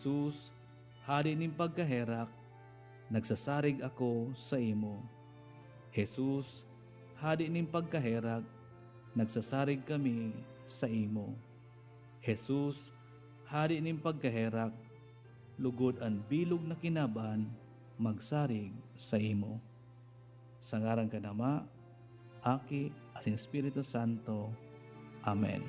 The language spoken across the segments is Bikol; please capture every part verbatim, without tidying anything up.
Jesus, Hade nin pagkaherak, nagsasarig ako saimo. Jesus, Hade nin pagkaherak, nagsasarig kami saimo. Jesus, Hade nin pagkaherak, lugod an bilog na kinaban magsarig saimo. Sa ngaran kan Ama, Aki, asin Espiritu Santo. Amen.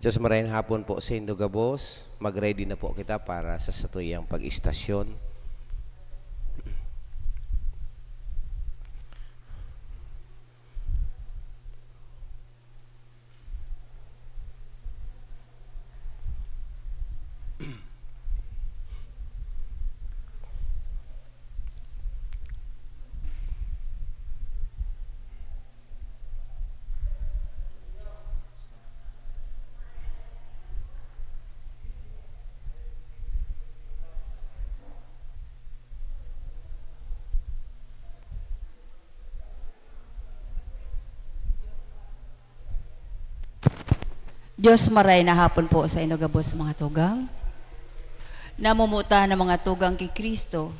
Diyos, maray na hapon po saindo gabos. Mag-ready na po kita para sa satuyang pag-istasyon. Diyos, maray na hapon po saindo gabos, mga tugang. Namumuta na mga tugang ki Cristo,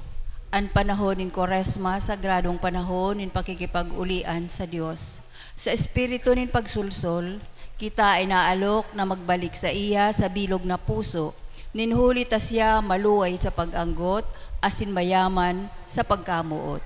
an panahon nin Kwaresma, sagradong panahon nin pakikipag-ulian sa Dios. Sa espiritu nin pagsulsol, kita inaalok na magbalik saiya sa bilog na puso, nin huli ta siya maluway sa pag-anggot asin mayaman sa pagkamoot.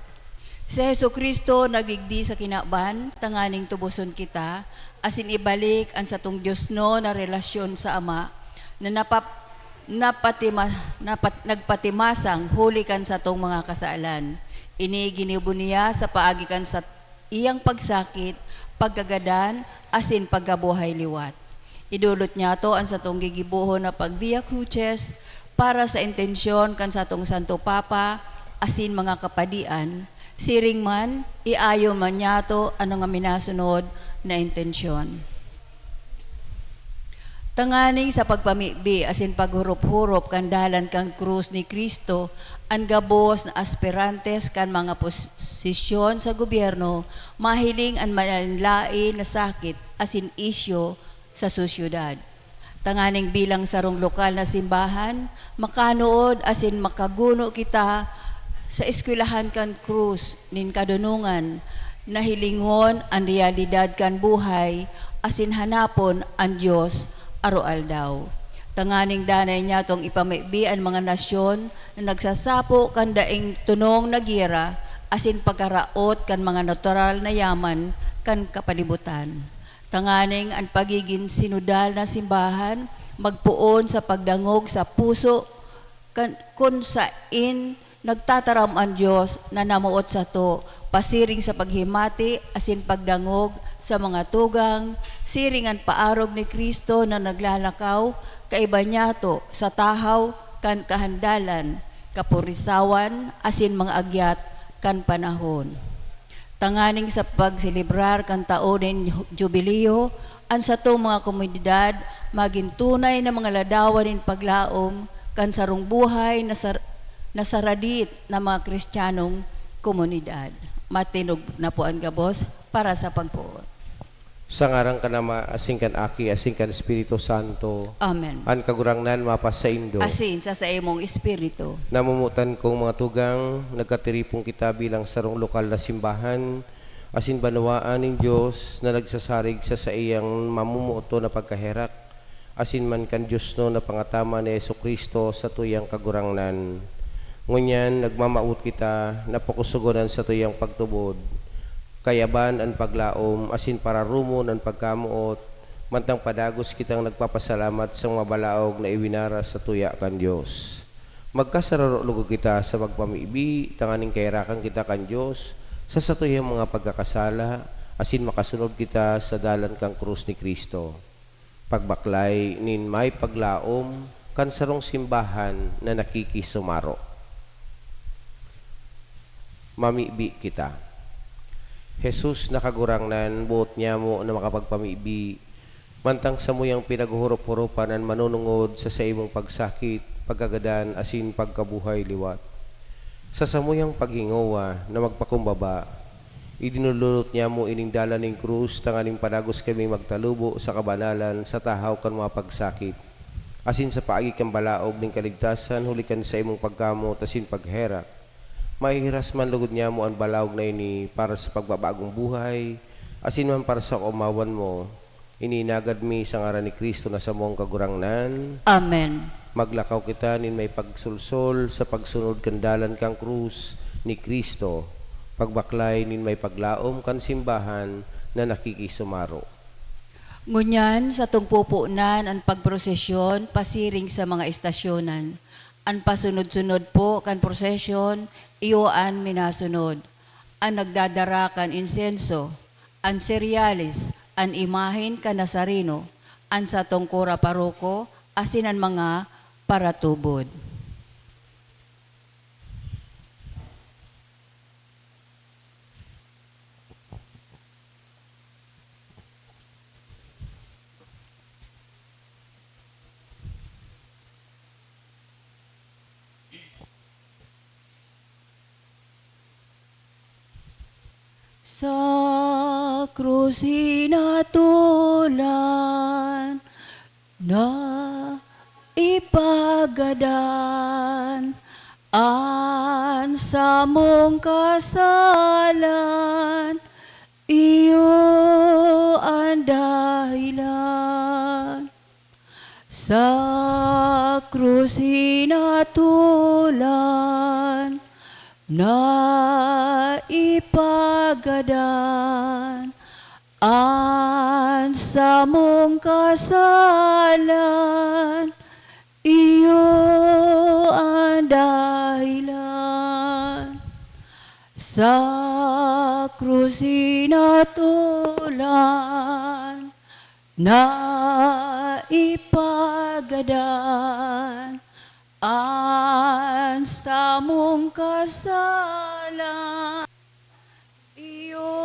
Si Jesu-Cristo nagdigdi sa kinaban tanganing tuboson kita asin ibalik an satong diosnon na relasyon sa Ama na napap-, napatima-, napat-, nagpatimasang huli kan satong mga kasalan. Ini ginibo niya sa paagi kan sat-, iyang pagsakit, pagkagadan, asin pagkabuhay liwat. Idolot niyato an satong gigibohon na pag-Via Crucis para sa intensyon kan satong Santo Papa asin mga kapadian, siring man, iayon man niyato an mga minasunod na intensyon. Tanganing sa pagpamibi asin paghurup-hurup kan dalan kan krus ni Cristo, an gabos na aspirantes kan mga posisyon sa gobyerno mahiling an malaen-laen na sakit asin isyu sa sosyedad. Tanganing bilang sarong lokal na simbahan, makanood asin makaguno kita sa eskwelahan kan krus nin kadonongan, na hilingon an reyalidad kan buhay asin hanapon an Dios aroaldaw. Tanganing danay niyatong ipamibi an mga nasyon na nagsasapo kan daing tonong na giyera asin pagkaraot kan mga natural na yaman kan kapalibutan. tanganing an pagigin sinodal na simbahan magpoon sa pagdangog sa puso kan, kun sain nagtataram an Dios na namoot sato, pasiring sa paghimati asin pagdangog sa mga tugang, siring an paarog ni Cristo na naglalakaw kaiba niyato sa tahaw kan kahandalan, kapurisawan, asin mga agyat kan panahon. Tanganing sa pagselebrar kan tao nin Jubileo, an satong mga komunidad magin tunay na mga ladawan nin paglaom kan sarong buhay na sar-, na saradit na mga Kristiyanong komunidad. Matinog na po an gabos para sa pagpoon. Sa ngaran kan Ama, asin kan Aki, asin kan Espiritu Santo. Amen. An Kagurangnan mapasaindo. Asin sa saimong espiritu. Namomotan kong mga tugang, nagkatiripon kita bilang sarong lokal na simbahan, asin banwaan nin Dios na nagsasarig sa saiyang mamumuoto na pagkaherak, asin man kan diosnon na pangataman ni Jesu-Cristo satuyang Kagurangnan. Ngunyan, nagmamawot kita na pakosogon an satuyang pagtubod, kayaban an paglaom, asin pararumon an pagkamoot, mantang padagos kitang nagpapasalamat sa mga balaog na iwinaras satuya kan Dios. Magkasararo logod kita sa pagpamibi, tanganing kaherakan kita kan Dios sa satuyang mga pagkakasala, asin makasunod kita sa dalan kan krus ni Cristo. Pagbaklay nin may paglaom kan sarong simbahan na nakikisumaro. Mamibi kita. Jesus na Kagurangnan, boot nyamo na makapagpamibi, mantang samuyang pinaghorop-horopan an manunungod sa saimong pagsakit, pagkagadan, asin pagkabuhay liwat. Sa samuyang paghingowa na magpakumbaba, idinululot nyamo ining dalan nin krus tanganing padagos kami magtalubo sa kabanalan sa tahaw kan mga pagsakit, asin sa paagi kan balaog nin kaligtasan huli kan saimong pagkamoot asin pagherak. Mahihiras man logod nyamo an balaog na ini para sa pagbabagong buhay, asin man para sa kaomawan mo. Ini inagad mi sa ngaran ni Cristo na samong Kagurangnan. Amen. Maglakaw kita nin may pagsulsol sa pagsunod kan dalan kan krus ni Cristo, pagbaklay nin may paglaom kan simbahan na nakikisumaro. Ngunyan, satong pupunan an pagprosesyon pasiring sa mga estasyonan. An pasunod-sunod po kan prosesyon, iyo an minasunod. An nagdadara kan insenso, an seryales, an imahen kan Nazareno, an satong kura paroko, asin an mga paratubod. Sa krus hinatolan na ipagadan an samong kasalan, iyo an dahilan. Sa krus hinatolan na ipagadan an samong kasalan, iyo an dahilan. Sa krus hinatolan na ipagadan an samong kasalan, iyo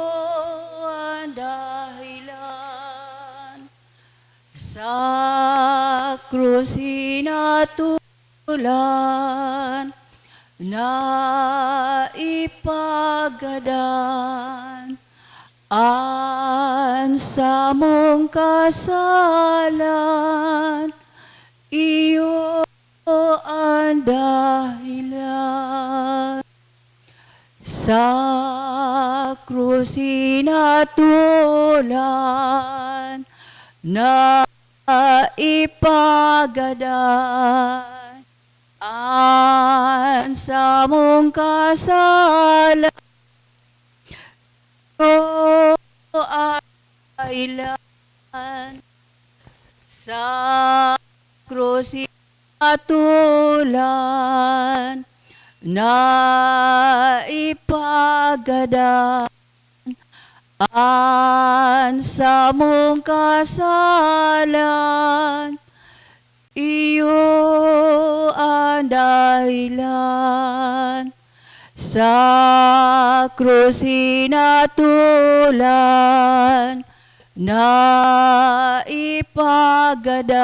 an dahilan. Sa krus hinatolan na ipagadan an samong kasalan, iyo an dahilan. Sa krus hinatolan na ipagadan an samong kasalan, iyo an dahilan. Sa krus hinatolan na ipagadan an samong kasalan, iyo an dahilan. Sa krus hinatolan na ipagadan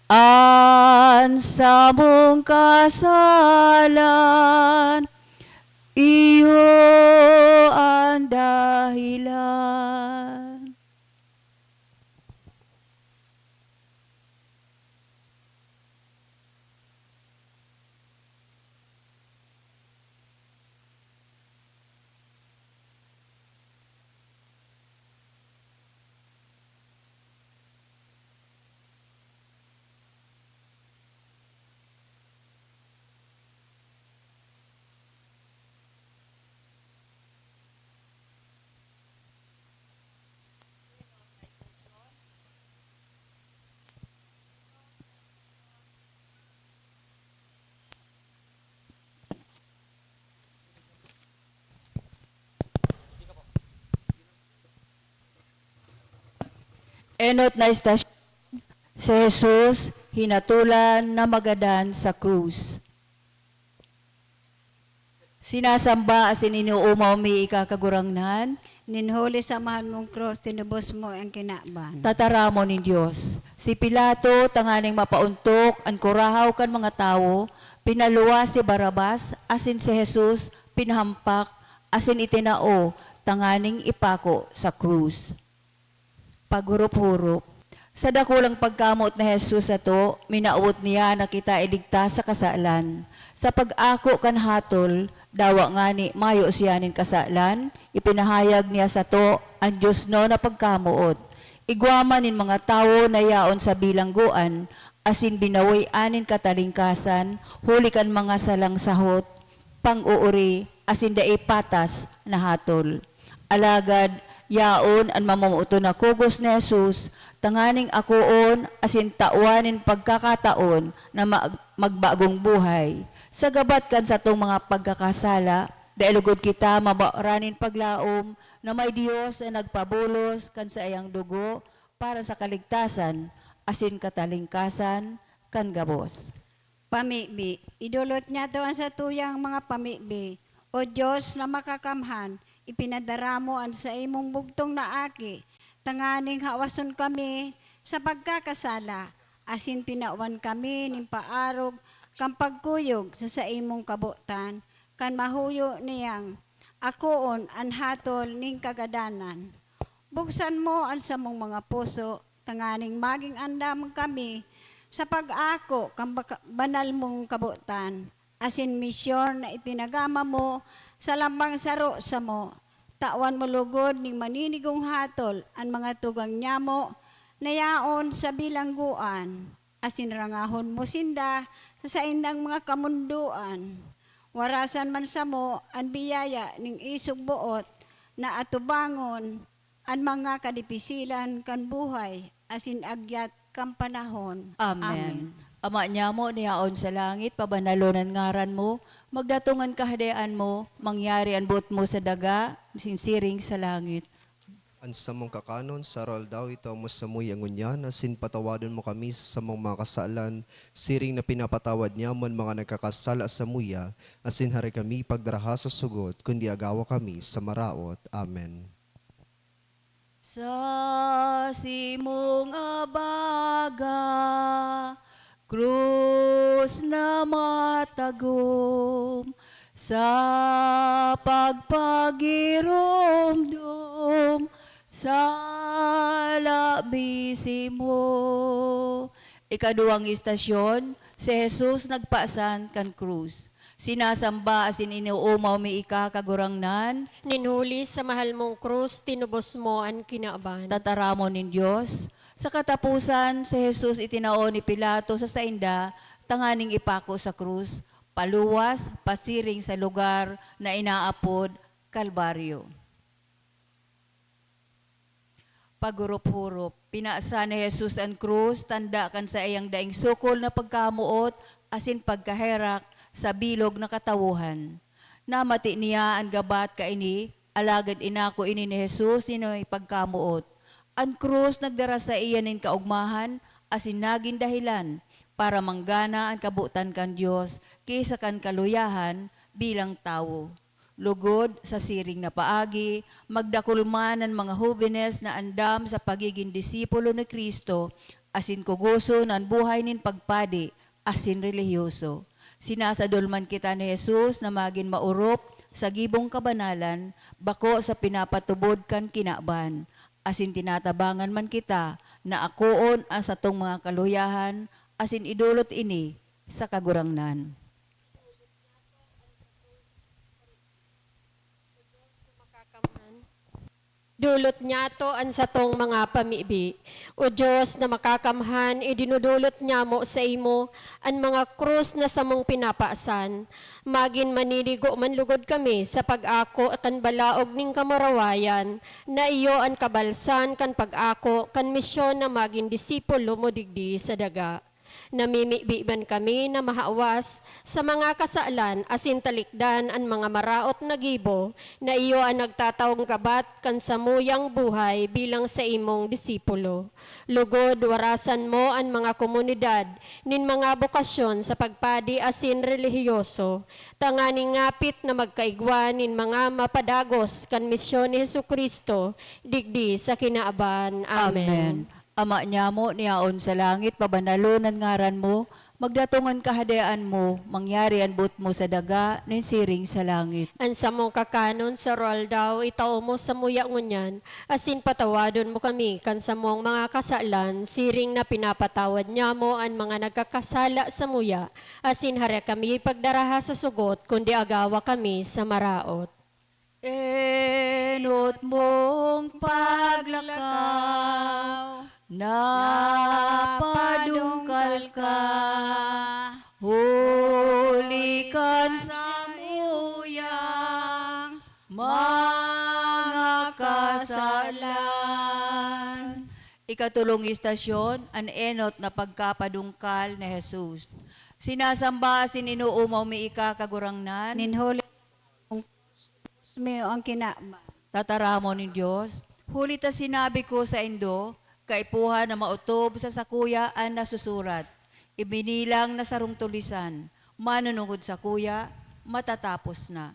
an samong kasalan, iyo an dahilan. Enot na estasyon, si Jesus hinatolan na magadan sa krus. Sinasamba asin inoomaw mi ika, Kagurangnan. Nin huli sa mahal mong krus, tinubos mo an kinaban. Tataramon nin Dios. Si Pilato, tanganing mapaontok an kurahaw kan mga tawo, pinaluwas si Barrabas, asin si Jesus pinahampak asin itinao tanganing ipako sa krus. Paghurup-hurup. Sa dakulang pagkamoot ni Jesus sato, minawot niya na kita iligtas sa kasalan. Sa pag-ako kan hatol, dawa ngani mayo siya nin kasalan, ipinahayag niya sato an diosnon na pagkamoot. Igwa man nin mga tawo na yaon sa bilanggoan, asin binawian nin katalingkasan huli kan mga salang sahot, pang-oori, asin dai patas na hatol. Alagad yaon an mamomoton na kugos ni Jesus tanganing akoon asin tawan nin pagkakataon na mag-, magbagong buhay. Sa gabat kan satong mga pagkakasala, dai lugod kita mabaoran nin paglaom na may Dios na nagpabulos kan saiyang dugo para sa kaligtasan asin katalingkasan kan gabos. Pamibi. Idolot niyato an satuyang mga pamibi. O Dios na makakamhan, ipinadara mo an saimong bugtong na Aki, tanganing hawason kami sa pagkakasala, asin tinawan kami nin paarog kan pagkuyog sa saimong kabotan, kan mahuyo niyang akoon an hatol nin kagadanan. Buksan mo an samong mga puso, tanganing magin andam kami sa pag-ako kan baka-, banal mong kabotan, asin misyon na itinagama mo sa lambang saro samo. Tawan mo lugod nin maninigong hatol an mga tugang nyamo na yaon sa bilanggoan, asin rangahon mo sinda sa saindang mga kamondoan. Warasan man samo an biyaya nin isog boot na atubangon an mga kadipisilan kan buhay asin agyat kan panahon. Amen. Amen. Ama nyamo na yaon sa langit, pabanalon an ngaran mo, magdatong an Kahadean mo, mangyari an boot mo sa daga, siring sa langit. An samong kakanon sa aroaldaw itaw mo samuya ngunyan, asin patawadon mo kami sa samong mga kasalan, siring na pinapatawad nyamo an mga nagkakasala samuya, asin hari kami pagdaraha sa sugot, kundi agawa kami sa maraot. Amen. Sa simong abaga, krus na matagom, sa pagpagiromdom, sala mismo. Ikaduwang istasyon, si Jesus nagpasan kan krus. Sinasamba asin inoomaw mi ika, Kagurangnan. Nin huli sa mahal mong krus, tinubos mo an kinaban. Tataramon nin Dios. Sa kataposan, si Jesus itinao ni Pilato sa sainda tanganing ipako sa krus, paluwas, pasiring sa lugar na inaapod Kalbaryo. Paghurup-hurup. Pinasan ni Jesus an krus, tanda kan saiyang daing sukol na pagkamoot asin pagkaherak sa bilog na katawohan. Namati niya an gabat kaini, alagad inako ini ni Jesus nin may pagkamoot. An krus nagdara saiya nin kaogmahan asin nagin dahelan para manggana an kabotan kan Dios ki sa kan kaluyahan bilang tawo. Lugod, sa siring na paagi, magdakul man an mga hobenes na andam sa pagigin disipulo ni Cristo asin kugoson an buhay nin pagpadi asin relihiyoso. Sinasadol man kita ni Jesus na magin maorop sa gibong kabanalan, bako sa pinapatubod kan kinaban, asin tinatabangan man kita na akoon an satong mga kaluyahan asin idolot ini sa Kagurangnan. Dulot niyato an satong mga pamibi. O Dios na makakamhan, idinudulot nyamo saimo an mga krus na samong pinapasan. Magin maninigo man lugod kami sa pag-ako kan balaog nin kamurawayan, na iyo an kabalsan kan pag-ako kan misyon na magin disipulo mo digdi sa daga. Namimibi man kami na mahawas sa mga kasalan asin talikdan an mga maraot na gibo na iyo an nagtatawong gabat kan samuyang buhay bilang saimong disipulo. Lugod, warasan mo an mga komunidad nin mga bokasyon sa pagpadi asin relihiyoso, tanganing ngapit na magkaigwa nin mga mapadagos kan misyon ni Jesu-Cristo digdi sa kinaban. Amen. Amen. Ama nyamo na yaon sa langit, pabanalon an ngaran mo, magdatong an kahadean mo, mangyari an boot mo sa daga, nin siring sa langit. An samong kakanon sa aroaldaw, itao mo samuya ngunyan, asin patawadon mo kami kan samong mga kasalan, siring na pinapatawad nyamo an mga nagkakasala samuya, asin hare kami pagdaraha sa sugot, kundi agawa kami sa maraot. Enot mong paglakaw, napadungkal ka, huli kan samuyang mga kasalan. Ikatulong istasyon, an enot na pagkapadungkal ni Jesus. Sinasamba asin inoomaw mi ika, Kagurangnan. Nin huli mi ang kinaban. Tataramon nin Dios, huli ta sinabi ko saindo, kaipuhan na maotob sa sakuya an nasusurat, "Ibinilang na sarong tulisan, manunungod sakuya, matatapos na."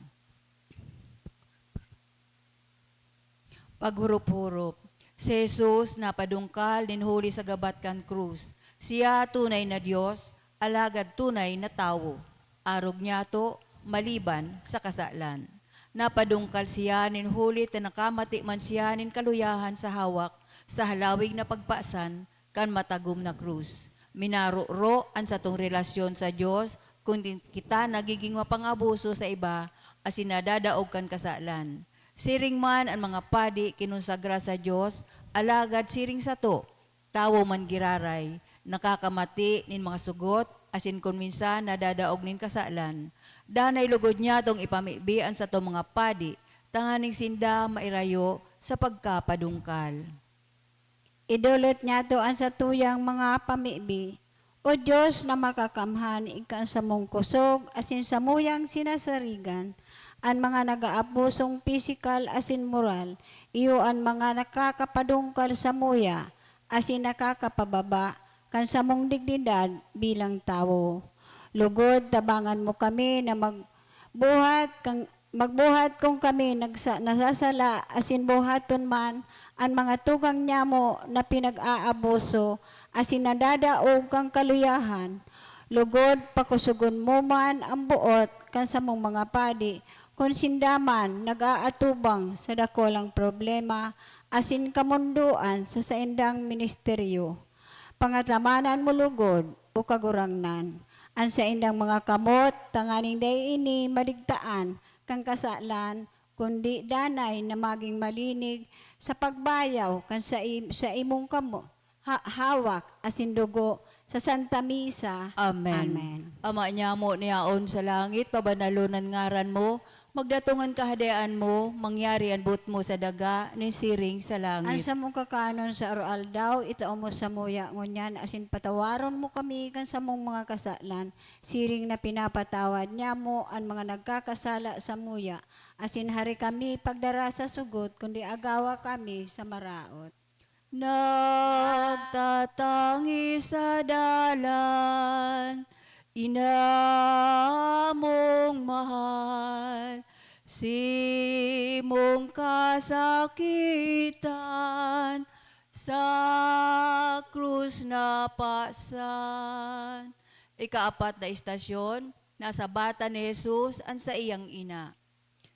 Paghurup-hurup. Si Jesus napadungkal nin huli sa gabat kan krus. Siya tunay na Dios, alagad tunay na tawo. Arog niyato, maliban sa kasalan. Napadungkal siya nin huli ta nakamati man siya nin kaluyahan sa hawak sa halawig na pagpasan kan matagom na krus. Minaroro an satong relasyon sa Dios kun di kita nagigin mapang-abuso sa iba asin nadadaog kan kasalan. Siring man an mga padi kinonsagra sa Dios, alagad siring sato, tawo man giraray, nakakamati nin mga sugot, asin kun minsan nadadaog nin kasalan. Danay lugod niyatong ipamibi an satong mga padi, tanganing sinda mairayo sa pagkapadungkal. Idolot niyato an satuyang mga pamibi. O Dios na makakamhan, ika an samong kusog asin samuyang sinasarigan, an mga nag-aabusong pisikal asin moral, iyo an mga nakakapadungkal samuya asin nakakapababa kan samong dignidad bilang tawo. Lugod, tabangan mo kami na magbuhat kan Magbuhat kun kami nagsa-, nasasala asin buhaton man an mga tugang nyamo na pinag-aabuso asin nadadaog kan kaluyahan. Lugod, pakusogon mo man an boot kan samong mga padi kun sinda man nag-aatubang sa dakulang problema asin kamondoan sa saindang ministeryo. Pangatamanan mo lugod, o Kagurangnan, an saindang mga kamot, tanganing dai ini madigtaan kan kasalan, kundi danay na magin malinig sa pagbayaw kan sa im-, sa imong kamo, ha-, hawak asin dugo sa Santa Misa. Amen. Amen. Ama nyamo na yaon sa langit, pabanalon an ngaran mo, Pagdatong an Kahadean mo, mangyari an boot mo sa daga, nin siring sa langit. An samong kakanon sa aroaldaw, itao mo samuya ngunyan, asin patawaron mo kami kan samong mga kasalan, siring na pinapatawad nyamo an mga nagkakasala samuya, asin hari kami pagdara sa sugot, kundi agawa kami sa maraot. Nagtatangis sa dalan, Ina mong mahal, simong kasakitan, sa krus napasan. Ikaapat na istasyon, nasabatan ni Jesus an saiyang ina.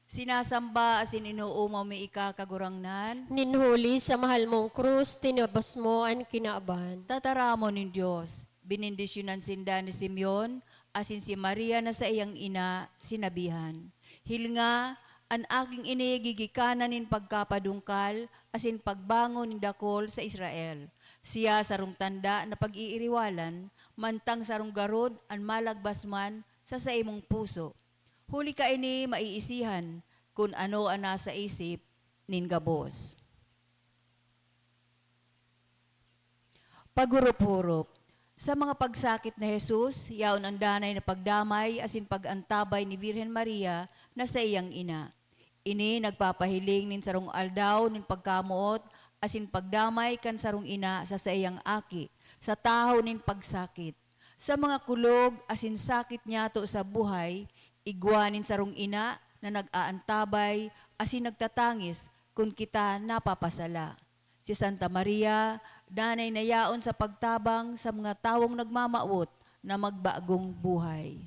Sinasamba asin inoomaw mi ika, Kagurangnan. Nin huli sa mahal mong krus, tinubos mo an kinaban. Tataramon nin Dios, benendisyonan sinda ni Simeon asin si Maria na saiyang ina, sinabihan, "Hilnga, an aking ini gigikanan nin pagkapadungkal asin pagbangon nin dakul sa Israel. Siya sarong tanda na pag-iiriwalan, mantang sarong garod an malagbas man sa saimong puso." Huli kaini maiisihan kun ano an nasa isip nin gabos. Paghurup-hurup. Sa mga pagsakit ni Jesus, yaon an danay na pagdamay asin pag-antabay ni Birhen Maria na saiyang ina. Ini nagpapahiling nin sarong aldaw nin pagkamoot asin pagdamay kan sarong ina sa saiyang aki, sa tahaw nin pagsakit. Sa mga kulog asin sakit niyato sa buhay, igwa nin sarong ina na nag-aantabay asin nagtatangis kun kita napapasala. Si Santa Maria, danay na yaon sa pagtabang sa mga tawong nagmamawot na magbagong buhay.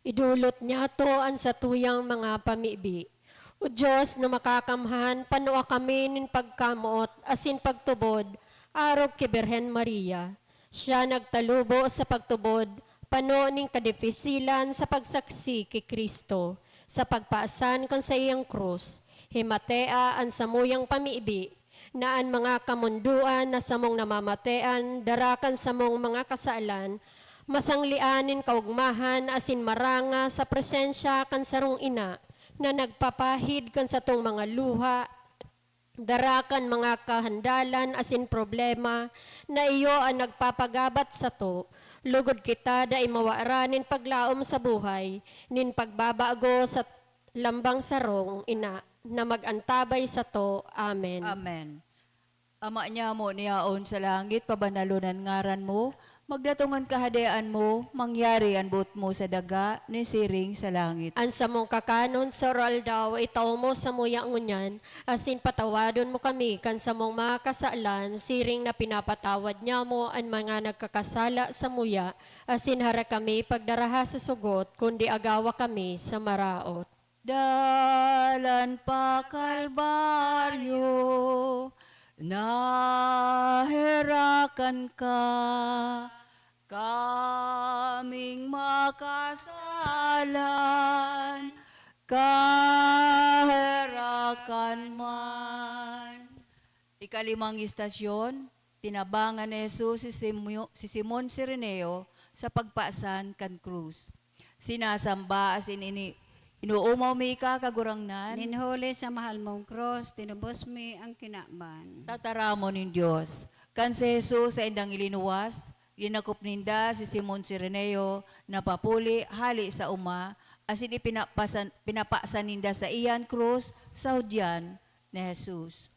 Idolot niyato an satuyang mga pamibi. O Dios na makakamhan, panua kami nin pagkamoot asin pagtubod arog ki Birhen Maria. Siya nagtalubo sa pagtubod, pano nin kadifisilan sa pagsaksi ki Cristo, sa pagpaasan kan saiyang krus. Himatea an samuyang pamibi, na an mga kamondoan na samong namamatean dara kan samong mga kasalan, masanglean nin kaogmahan asin maranga sa presensya kan sarong ina na nagpapahid kan satong mga luha, dara kan mga kahandalan asin problema na iyo an nagpapagabat sato, lugod kita dai mawara nin paglaom sa buhay, nin pagbabago sa lambang sarong ina na mag-antabay sato. Amen. Amen. Ama niamo na yaon sa langit, pabanalon an ngaran mo, magdatong an kahadean mo, mangyari an boot mo sa daga, nin siring sa langit. An samong kakanon sa aroaldaw, itao mo samuya ngunyan, asin patawadon mo kami kan samong mga kasalan, siring na pinapatawad niamo an mga nagkakasala samuya, asin hara kami pagdaraha sa sugot, kundi agawa kami sa maraot. Dalan pa Kalbaryo, naherakan ka, kaming makasalan, kaherakan man. Ikalimang istasyon, tinabangan ni Jesus si Simeo-, si Simon Cireneo sa pagpasan kan krus. Sinasamba asin ini-, inoomaw mi ika, Kagurangnan. Nin huli sa mahal mong krus, tinubos mi ang kinaban. Tataramon nin Dios. Kan si Jesus saindang ilinuwas, dinakop ninda si Simon Cireneo na papuli hali sa oma, asin ipinapasan-, pinapasan ninda saiya an krus sa hudyan ni Jesus.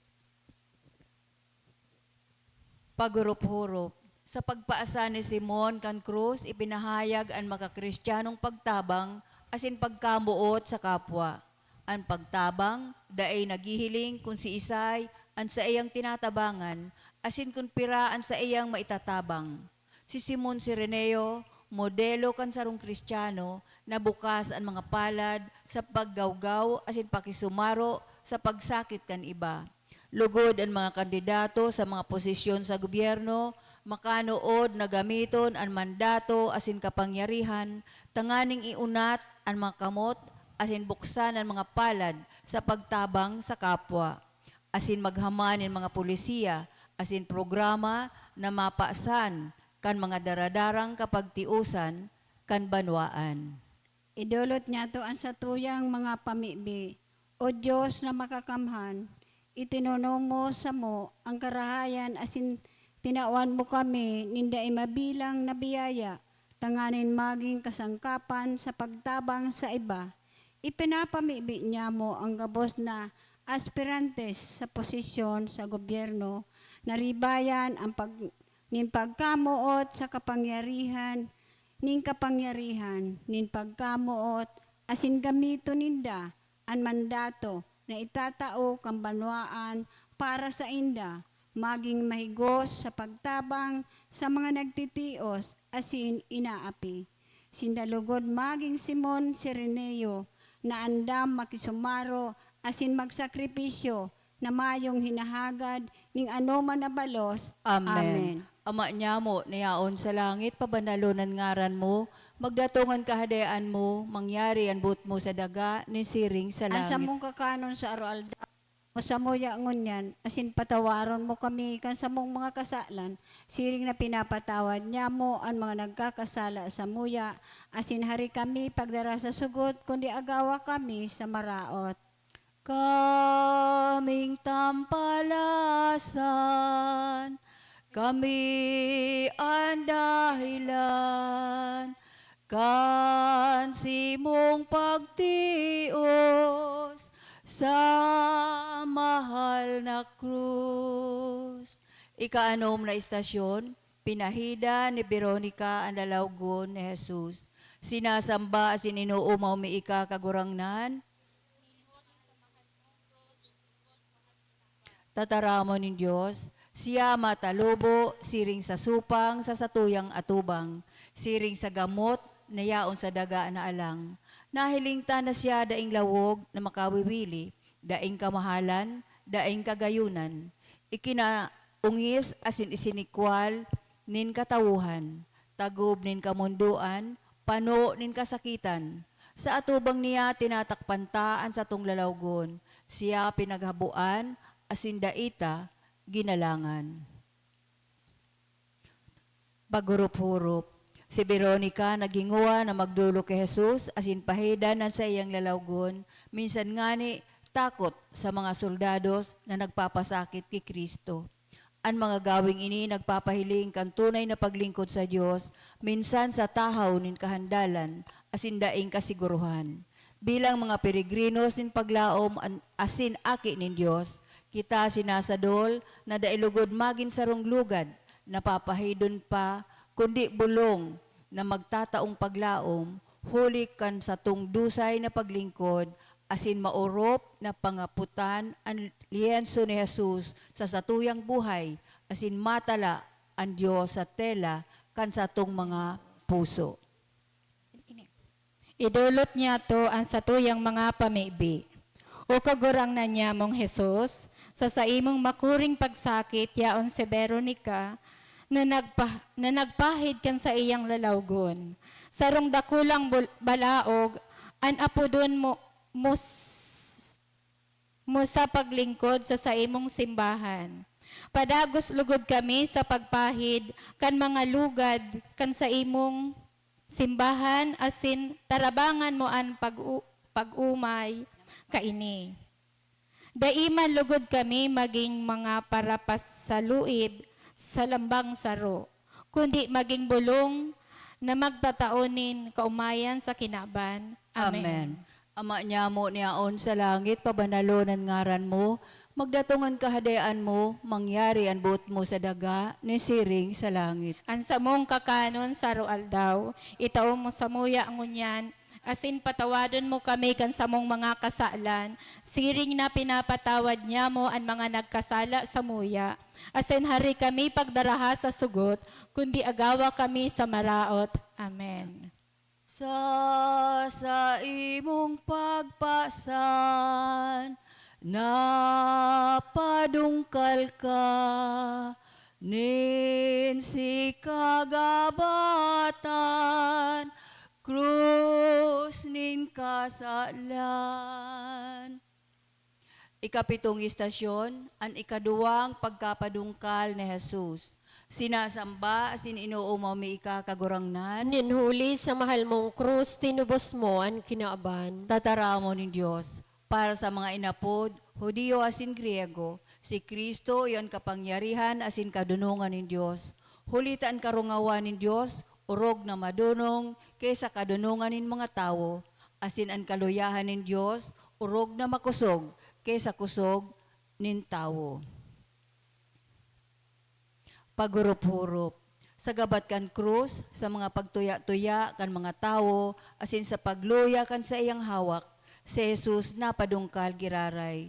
Paghurup-hurup. Sa pagpasan ni Simon kan krus, ipinahayag an mga Cristianong pagtabang asin pagkamoot sa kapwa. An pagtabang dai naghihiling kun siisay an saiyang tinatabangan asin kun pira an saiyang maitatabang. Si Simon Cireneo, modelo kan sarong Cristiano na bukas an mga palad sa paggawgaw asin pakisumaro sa pagsakit kan iba. Lugod an mga kandidato sa mga posisyon sa gobyerno makanood na gamiton an mandato asin kapangyarihan tanganing iunat an mga kamot asin buksan an mga palad sa pagtabang sa kapwa, asin maghaman nin mga polisiya asin programa na mapasan kan mga daradarang kapagtiosan kan banwaan. Idolot niyato an satuyang mga pamibi. O Dios na makakamhan, itinunom mo samo an karahayan asin tinawan mo kami nin dai mabilang na biyaya tanganing magin kasangkapan sa pagtabang sa iba. Ipinapamibi niyamo an gabos na aspirantes sa posisyon sa gobyerno na ribayan an pag-, nin pagkamoot sa kapangyarihan nin kapangyarihan nin pagkamoot asin gamiton ninda an mandato na itatao kan banwaan para sainda, magin mahigos sa pagtabang sa mga nagtitios asin inaapi. Sinda lugod magin Simon Cireneo na andam makisumaro asin magsakripisyo na mayong hinahagad nin anoman na balos. Amen. Amen. Ama nyamo na yaon sa langit, pabanalon an ngaran mo, magdatong an kahadean mo, mangyari an boot mo sa daga, nin siring sa An langit. Samong kakanon sa aroaldaw, mo samuya ngunyan, asin patawaron mo kami kan samong mga kasalan, siring na pinapatawad nyamo an mga nagkakasala samuya, asin hari kami pagdara sa sugot, kundi agawa kami sa maraot. Kaming tampalasan, kami an dahilan kan simong pagtios sa mahal na krus. Ikaanom na istasyon, pinahida ni Veronica an lalawgon ni Jesus. Sinasamba asin inoomaw mi ika, Kagurangnan. Tataramon nin Dios, siya matalubo siring sa supang sa satuyang atubang, siring sa gamot na yaon sa daga na alang. Nahiling ta na siya daing lawog na makawiwili, daing kamahalan, daing kagayonan. Ikinaungis asin isinikwal nin katawohan, tagob nin kamondoan, pano nin kasakitan. Sa atubang niya tinatakpan ta an satong lalawgon. Siya pinaghaboan asin dai ta ginalangan. Paghurup-hurup. Si Veronica naghingowa na magdolok ki Jesus asin pahidan an saiyang lalawgon, minsan ngani takot sa mga soldados na nagpapasakit ki Cristo. An mga gawing ini nagpapahiling kan tunay na paglingkod sa Dios, minsan sa tahaw nin kahandalan asin daing kasiguruhan. Bilang mga peregrinos nin paglaom an-, asin aki nin Dios, kita sinasadol na dai lugod magin sarong lugad na papahidon pa, kundi bolong na magtataong paglaom, huli kan satong dusay na paglingkod asin maorop na pangapotan an liyenso ni Jesus sa satuyang buhay asin matala an Dios sa tela kan satong mga puso. Idolot niyato an satuyang mga pamibi. O Kagurangnan nyamong Jesus, sa saimong makuring pagsakit yaon si Veronica na nagpa-, na nagpahid kan saiyang lalawgon. Sarong dakulang bul-, balaog an apodon mo, mo s-, mo sa paglingkod sa saimong simbahan. Padagos lugod kami sa pagpahid kan mga lugad kan saimong simbahan asin tarabangan mo an pag-u-, pag-umay kaini. Dai man lugod kami magin mga parapasaluib sa lambang saro, kundi magin bolong na magtatao nin kaomayan sa kinaban. Amen. Amen. Ama nyamo na yaon sa langit, pabanalon an ngaran mo, magdatong an kahadean mo, mangyari an boot mo sa daga, nin siring sa langit. An samong kakanon sa aroaldaw, itao mo samuya ngunyan, asin patawadon mo kami kan samong mga kasalan, siring na pinapatawad nyamo an mga nagkasala samuya. Asin hari kami pagdaraha sa sugot, kundi agawa kami sa maraot. Amen. Sa saimong pagpasan, napadungkal ka nin sikagabatan, krus nin kasalan. Ikapitong istasyon, an ikaduwang pagkapadungkal ni Jesus. Sinasamba asin inoomaw mi ika, Kagurangnan. Nin huli sa mahal mong krus, tinubos mo an kinaban. Tataramon nin Dios, para sa mga inapod, Judio asin Griego, si Cristo iyo an kapangyarihan asin kadonongan nin Dios. Huli ta an karungawan nin Dios orog na madonong ki sa kadonongan nin mga tawo, asin an kaluyahan nin Dios orog na makosog ki sa kosog nin tawo. Paghurup-hurup. Sa gabat kan krus, sa mga pagtuya-tuya kan mga tawo, asin sa pagluya kan saiyang hawak, si Jesus napadungkal giraray.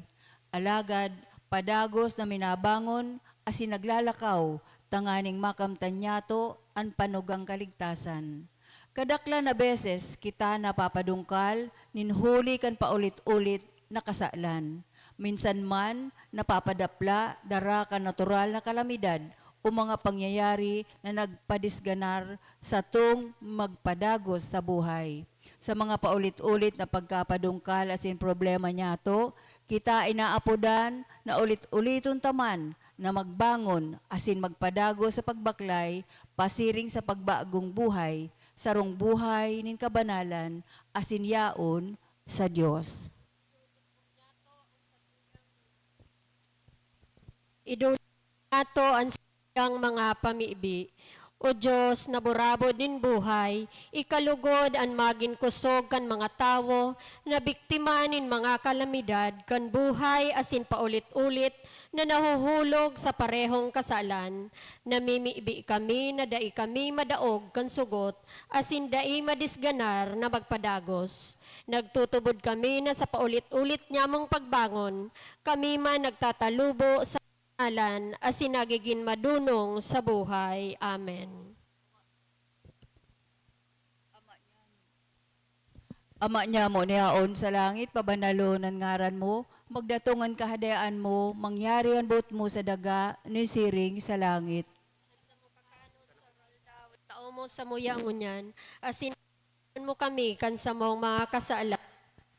Alagad, padagos na minabangon asin naglalakaw tanganing makamtan niyato an panugang kaligtasan. Kadaklan na beses kita napapadungkal nin huli kan paulit-ulit na kasalan. Minsan man, napapadapla dara kan natural na kalamidad o mga pangyayari na nagpadisganar satong magpadagos sa buhay. Sa mga paulit-ulit na pagkapadungkal asin problema niyato, kita inaapodan na ulit-uliton ta man na magbangon asin magpadagos sa pagbaklay pasiring sa pagbagong buhay, sarong buhay nin kabanalan asin yaon sa Dios. Idolot nato an saiyang mga pamibi. O Dios na burabod nin buhay, ikalugod an magin kosog kan mga tawo na biktima nin mga kalamidad kan buhay asin paulit-ulit na nahuhulog sa parehong kasalan. Namimibi kami na dai kami madaog kan sugot asin dai madisganar na magpadagos. Nagtutubod kami na sa paulit-ulit nyamong pagbangon, kami man nagtatalubo sa ngalan asin nagigin madonong sa buhay. Amen. Ama nyamo na yaon sa langit, pabanalon an ngaran mo, magdatong an kahadean mo, mangyari an boot mo sa daga, ni siring sa langit. Tao mo samuya ngunyan, asin mo kami kan samong mga kasala,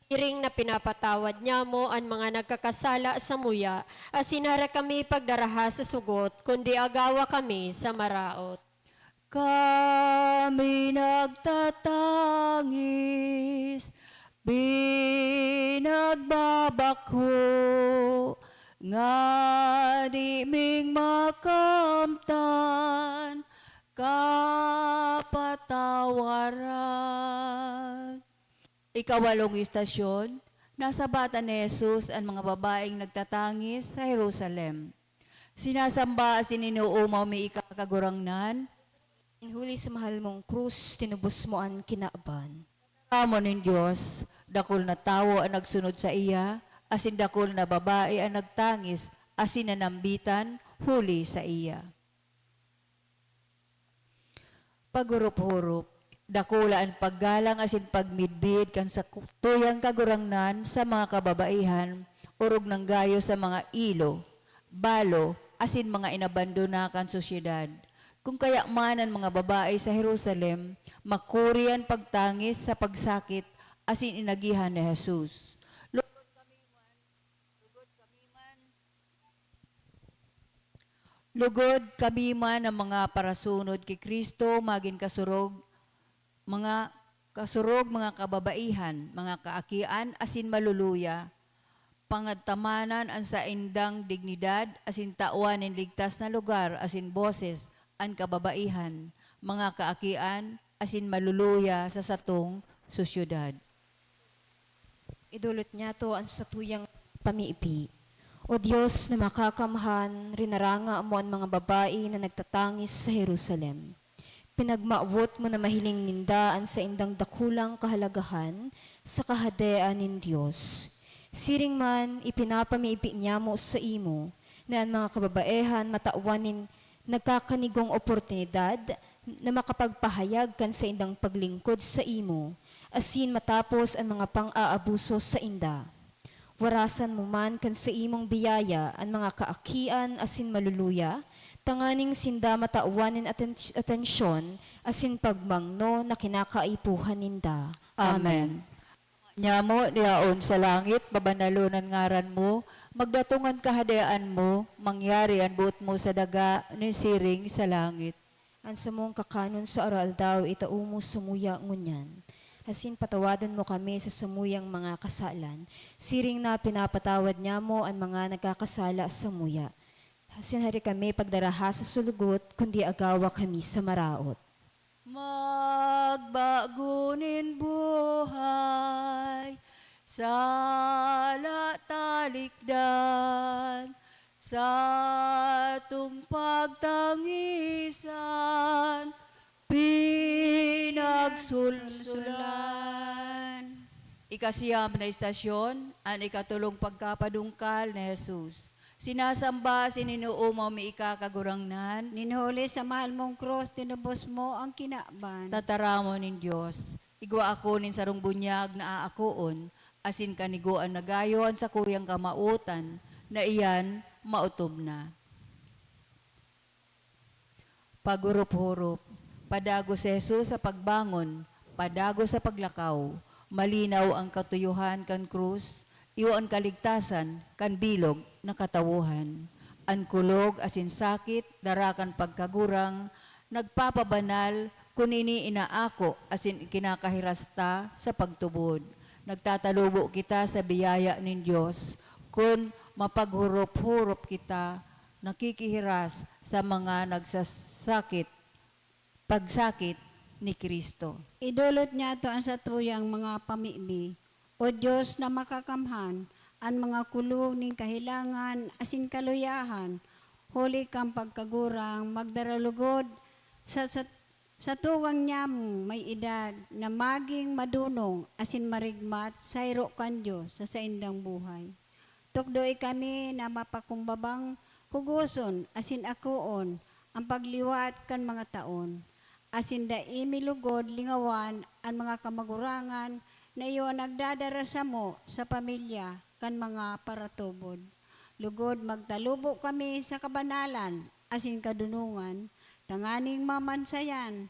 siring na pinapatawad nyamo an mga nagkakasala samuya, asin hara kami pagdaraha sa sugot, kundi agawa kami sa maraot. Kami nagtatangis, pinagbabakho, ngani ming makamtan kapatawaran. Ikawalong istasyon, nasabatan ni Jesus an mga babaeng nagtatangis sa Jerusalem. Sinasamba asin inoomaw mi ika, Kagurangnan. Huli sa mahal mong krus, tinubos mo an kinaban. Amo nin Dios, dakul na tawo an nagsunod saiya, asin dakul na babae an nagtangis asin nanambitan huli saiya. Paghurup-hurup, dakula an paggalang asin pagmidbid kan satuyang Kagurangnan sa mga kababaihan, orog nang gayo sa mga ilo, balo, asin mga inabandona kan sosyedad. Kun kaya man an mga babae sa Jerusalem, makuri an pagtangis sa pagsakit asin inagihan ni Jesus. Lugod kami man, lugod kami man na mga parasunod ki Cristo magin kasurog, mga kasurog, mga kababaihan, mga kaakian, asin maluluya, pangadtamanan an saindang dignidad asin tawan nin ligtas na lugar asin boses an kababaihan, mga kaakian, asin maluluya sa satong sosyedad. Idolot niyato an satuyang pamibi. O Dios na makakamhan, rinaranga mo an mga babae na nagtatangis sa Jerusalem. Pinagmawot mo na mahiling ninda an saindang dakulang kahalagahan sa Kahadean nin Dios. Siring man, ipinapamibi niyamo saimo na an mga kababaehan matawan nin nagkakanigong oportunidad na makapagpahayag kan saindang paglingkod saimo, asin matapos an mga pang-aabuso sainda. Warasan mo man kan saimong biyaya an mga kaakian asin maluluya, tanganing sinda matawan nin aten-, atensyon asin pagmangno na kinakaipuhan ninda. Amen. Amen. Nyamo, yaon sa langit, babanalon an ngaran mo, magdatong an kahadean mo, mangyari an boot mo sa daga, nin siring sa langit. An samong kakanon sa aroaldaw, itao mo samuya ngunyan. Asin patawadon mo kami sa samuyang mga kasalan, siring na pinapatawad nyamo an mga nagkakasala samuya. Asin hari kami pagdaraha sa sulugot, kundi agawa kami sa maraot. Magbago nin buhay, sala talikdan, satong pagtangisan, pinagsulsulan. Ikasiyam na istasyon, an ikatolong pagkapadungkal ni Jesus. Sinasamba asin inoomaw mi ika, Kagurangnan. Nin huli sa mahal mong krus, tinubos mo ang kinaban. Tataramon nin Dios. Igwa ako nin sarong bunyag na aakoon, asin kanigoan na gayo an sakuyang kamawotan, na iyan maotob na. Paghurup-hurup. Padagos si Jesus sa pagbangon, padagos sa paglakaw. Malinaw ang katuyohan kan krus, iyo an kaligtasan kan bilog na katawohan. An kulog asin sakit, dara kan pagkagurang, nagpapabanal kun ini inaako asin ikinakahiras ta sa pagtubod. Nagtatalubo kita sa biyaya nin Dios kun mapaghurup-hurup kita nakikihiras sa mga nagsasakit, pagsakit ni Cristo. Idolot niyato an satuyang mga pamibi, O Dios na makakamhan, an mga kulog nin kahelangan asin kaluyahan, huli kan pagkagurang magdaralugod sa, sa, sa tugang niyamong may edad na magin madonong asin marigmat sa hiro kan Dios sa saindang buhay. Tukdoe kami na mapakumbabang hugoson asin akoon an pagliwat kan mga taon, asin dai mi lugod lingawan an mga kamagurangan na iyo an nagdadara samo sa pamilya kan mga paratubod. Lugod magtalubo kami sa kabanalan asin kadonongan, tanganing mamansayan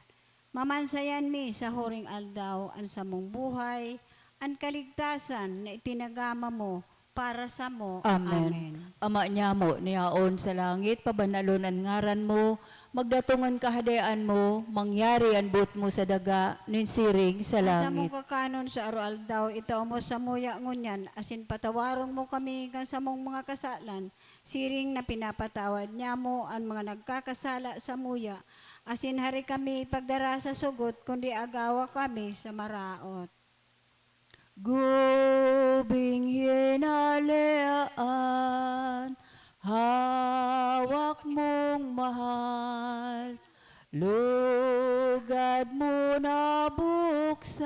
Mamansayan mi sa huring aldaw an samong buhay, an kaligtasan na itinagama mo para samo. Amen. Amen. Ama nyamo na yaon sa langit, pabanalon an ngaran mo, magdatong an kahadean mo, mangyari an boot mo sa daga, nin siring sa langit. An samong kakanon sa aroaldaw, itao mo samuya ngunyan, asin patawaron mo kami kan samong mga kasalan, siring na pinapatawad nyamo an mga nagkakasala samuya, asin hari kami pagdara sa sugot, kundi agawa kami sa maraot. Gubing hinalean, hawak mong mahal, lugad mo nabuksan,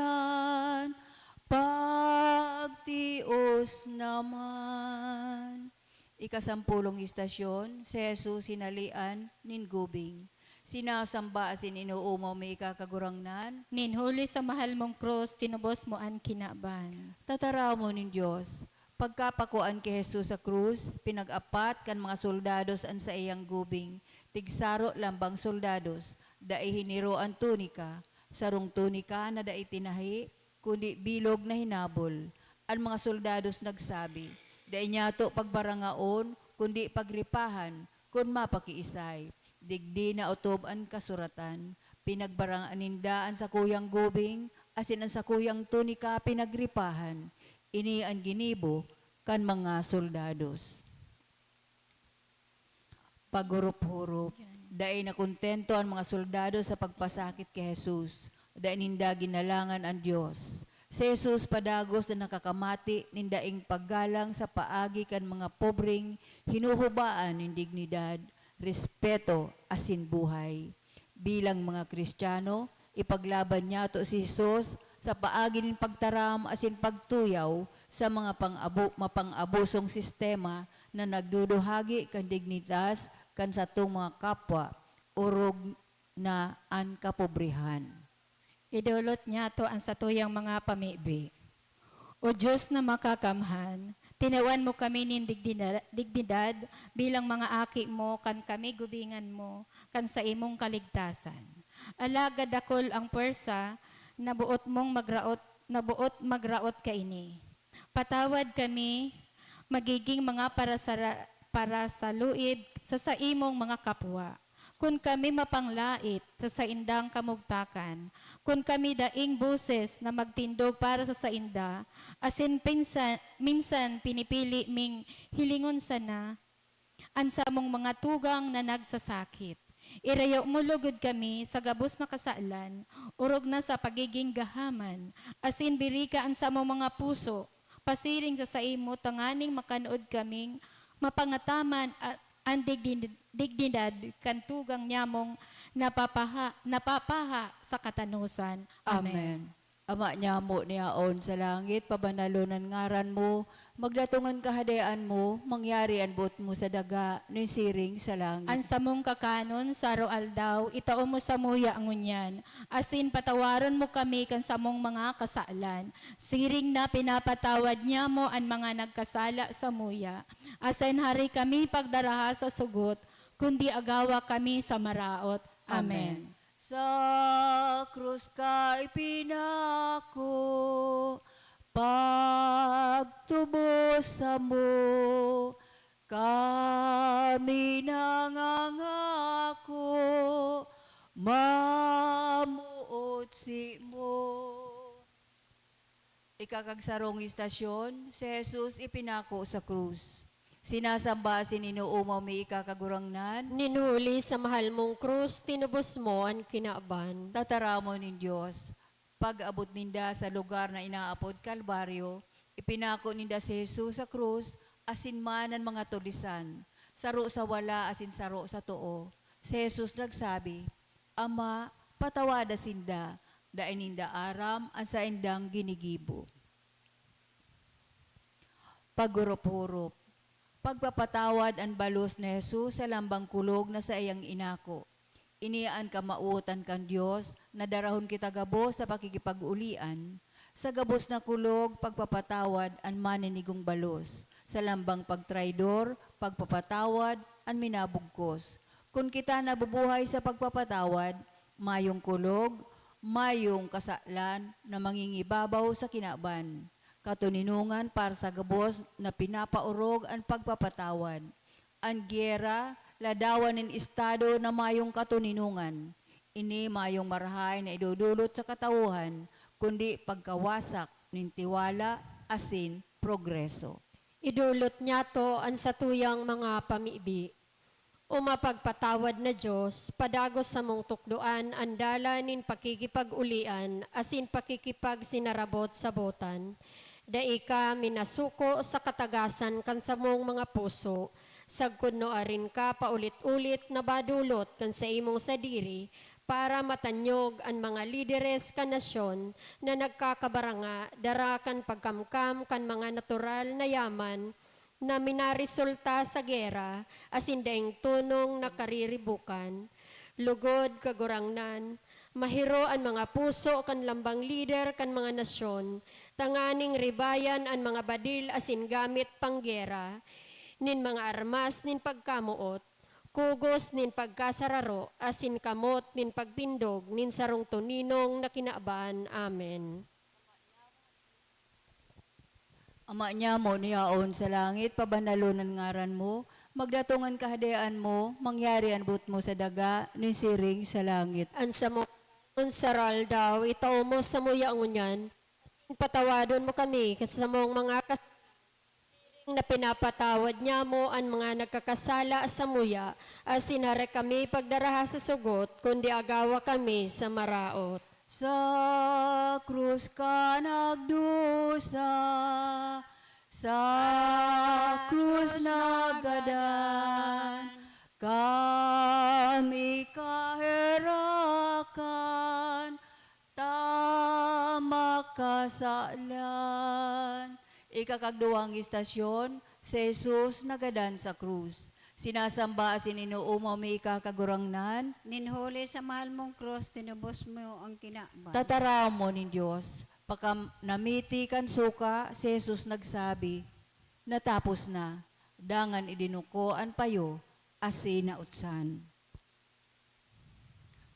pagtios naman. Ikasampolong istasyon, si Jesus hinalean nin gubing. Sinasamba asin inoomaw mi ika, Kagurangnan. Nin huli sa mahal mong krus, tinubos mo an kinaban. Tataramon nin Dios. Pagkapakuan ki Jesus sa krus, pinag-apat kan mga soldados an saiyang gubing. Tigsaro lambang soldados, dai hiniro an tunika, sarong tunika na dai tinahi, kundi bilog na hinabol. An mga soldados nagsabi, "Dai niyato pagbarangaon, kundi pagripahan, kun mapakiisay." Digdi naotob an kasuratan. Pinagbarangaan ninda an sakuyang gubing, asin an sakuyang tunika pinagripahan. Ini an ginibo kan mga soldados. Paghurup-hurup. Dai nakontento an mga soldado sa pagpasakit ki Jesus. Dai ninda ginalangan an Dios. Si Jesus padagos na nakakamati nin daing paggalang sa paagi kan mga pobreng hinuhubaan nin dignidad, respeto, asin buhay. Bilang mga Kristiyano, ipaglaban niyato si Jesus sa paagi nin pagtaram asin pagtuyaw sa mga pang-abo-, mapang-abusong sistema na nagduduhagi kan dignitas kan satong mga kapwa, orog na an kapobrehan. Idolot niyato an satuyang mga pamibi. O Dios na makakamhan, tinawan mo kami nin dignida-, dignidad bilang mga aki mo kan kami gubingan mo kan saimong kaligtasan. Alagad dakul ang pwersa na boot mong magraot na boot magraot kaini. Patawad kami, magiging mga parasara-, parasaluib sa saimong mga kapwa. Kun kami mapanglait sa saindang kamugtakan, kun kami daing boses na magtindog para sa sainda, asin pinsa-, minsan pinipili ming hilingon sana an samong mga tugang na nagsasakit. Irayo mo lugod kami sa gabos na kasalan, orog na sa pagiging gahaman, asin birika an samong mga puso pasiring sa saimo, tanganing makanood kaming mapangataman a-, an digdi-, dignidad kan tugang nyamong napapaha-, napapaha sa katanosan. Amen. Amen. Ama nyamo na yaon sa langit, pabanalon an ngaran mo, magdatong an kahadean mo, mangyari an boot mo sa daga, nin siring sa langit. An samong kakanon sa aroaldaw, itao mo samuya ngunyan, asin patawaron mo kami kan samong mga kasalan, siring na pinapatawad nyamo an mga nagkasala samuya. Asin hari kami pagdaraha sa sugot, kundi agawa kami sa maraot. Amen. Amen. Sa krus ka ipinako, pagtubos samo, kami nangangako, mamoot simo. Ikakagsarong istasyon, si Jesus ipinako sa krus. Sinasamba asin inoomaw mi, ika Kagurangnan. Nin huli sa mahal mong krus, tinubos mo an kinaban. Tataramon nin Dios, pag-abot ninda sa lugar na inaapod Kalbaryo, ipinako ninda si Jesus sa krus asin man an mga tulisan, saro sa wala asin saro sa too. Si Jesus nagsabi, "Ama, patawada sinda, dai ninda aram an saindang ginigibo." Paghurup-hurup. Pagpapatawad an balos ni Jesus sa lambang kulog na saiyang inako. Ini an kamawotan kan Dios na darahon kita gabos sa pakikipag-olian. Sa gabos na kulog, pagpapatawad an maninigong balos. Sa lambang pagtraidor, pagpapatawad an minabugkos. Kun kita nabubuhay sa pagpapatawad, mayong kulog, mayong kasalan na mangingibabaw sa kinaban. Katoninongan para sa gabos na pinapaorog an pagpapatawad. An giyera, ladawan nin estado na mayong katoninongan. Ini mayong marahay na idodolot sa katawohan, kundi pagkawasak nin tiwala asin progreso. Idolot niyato an satuyang mga pamibi. O mapagpatawad na Dios, padagos samong tukdoan an dalan nin pakikipag-olian asin pakikipagsinarabot-sabotan. Dai ka minasuko sa katagasan kan samong mga puso, sagkod nuarin ka paulit-ulit na badolot kan saimong sadiri para matanyog an mga lideres kan nasyon na nagkakabaranga dara kan pagkamkam kan mga natural na yaman na minaresulta sa gera asin daing tonong nakariribukan. Lugod, Kagurangnan, mahiro an mga puso kan lambang lider kan mga nasyon, tanganing ribayan an mga badil asin gamit panggera, nin mga armas nin pagkamoot, kugos nin pagkasararo, asin kamot nin pagtindog nin sarong toninong na kinaban. Amen. Ama nyamo na yaon sa langit, pabanalon an ngaran mo, magdatong an kahadean mo, mangyari an boot mo sa daga, nin siring sa langit. An samo sa aroaldaw, itao mo samuya ngunyan, asin patawadon mo kami kan samong mga kas-, siring na pinapatawad nyamo an mga nagkakasala samuya, asin hari kami pagdaraha sa sugot, kundi agawa kami sa maraot. Sa krus ka nagdusa, sa krus nagadan, kami kaherakan, ta makasalan. Ikakagduwang istasyon, si Jesus nagadan sa krus. Sinasamba asin inoomaw mi ika, Kagurangnan. Nin huli sa mahal mong krus, tinubos mo ang kinaban. Tataramon nin Dios. Pakanamiti kan suka, si Jesus nagsabi, "Natapos na." Dangan idinuko an payo, asin nautsan.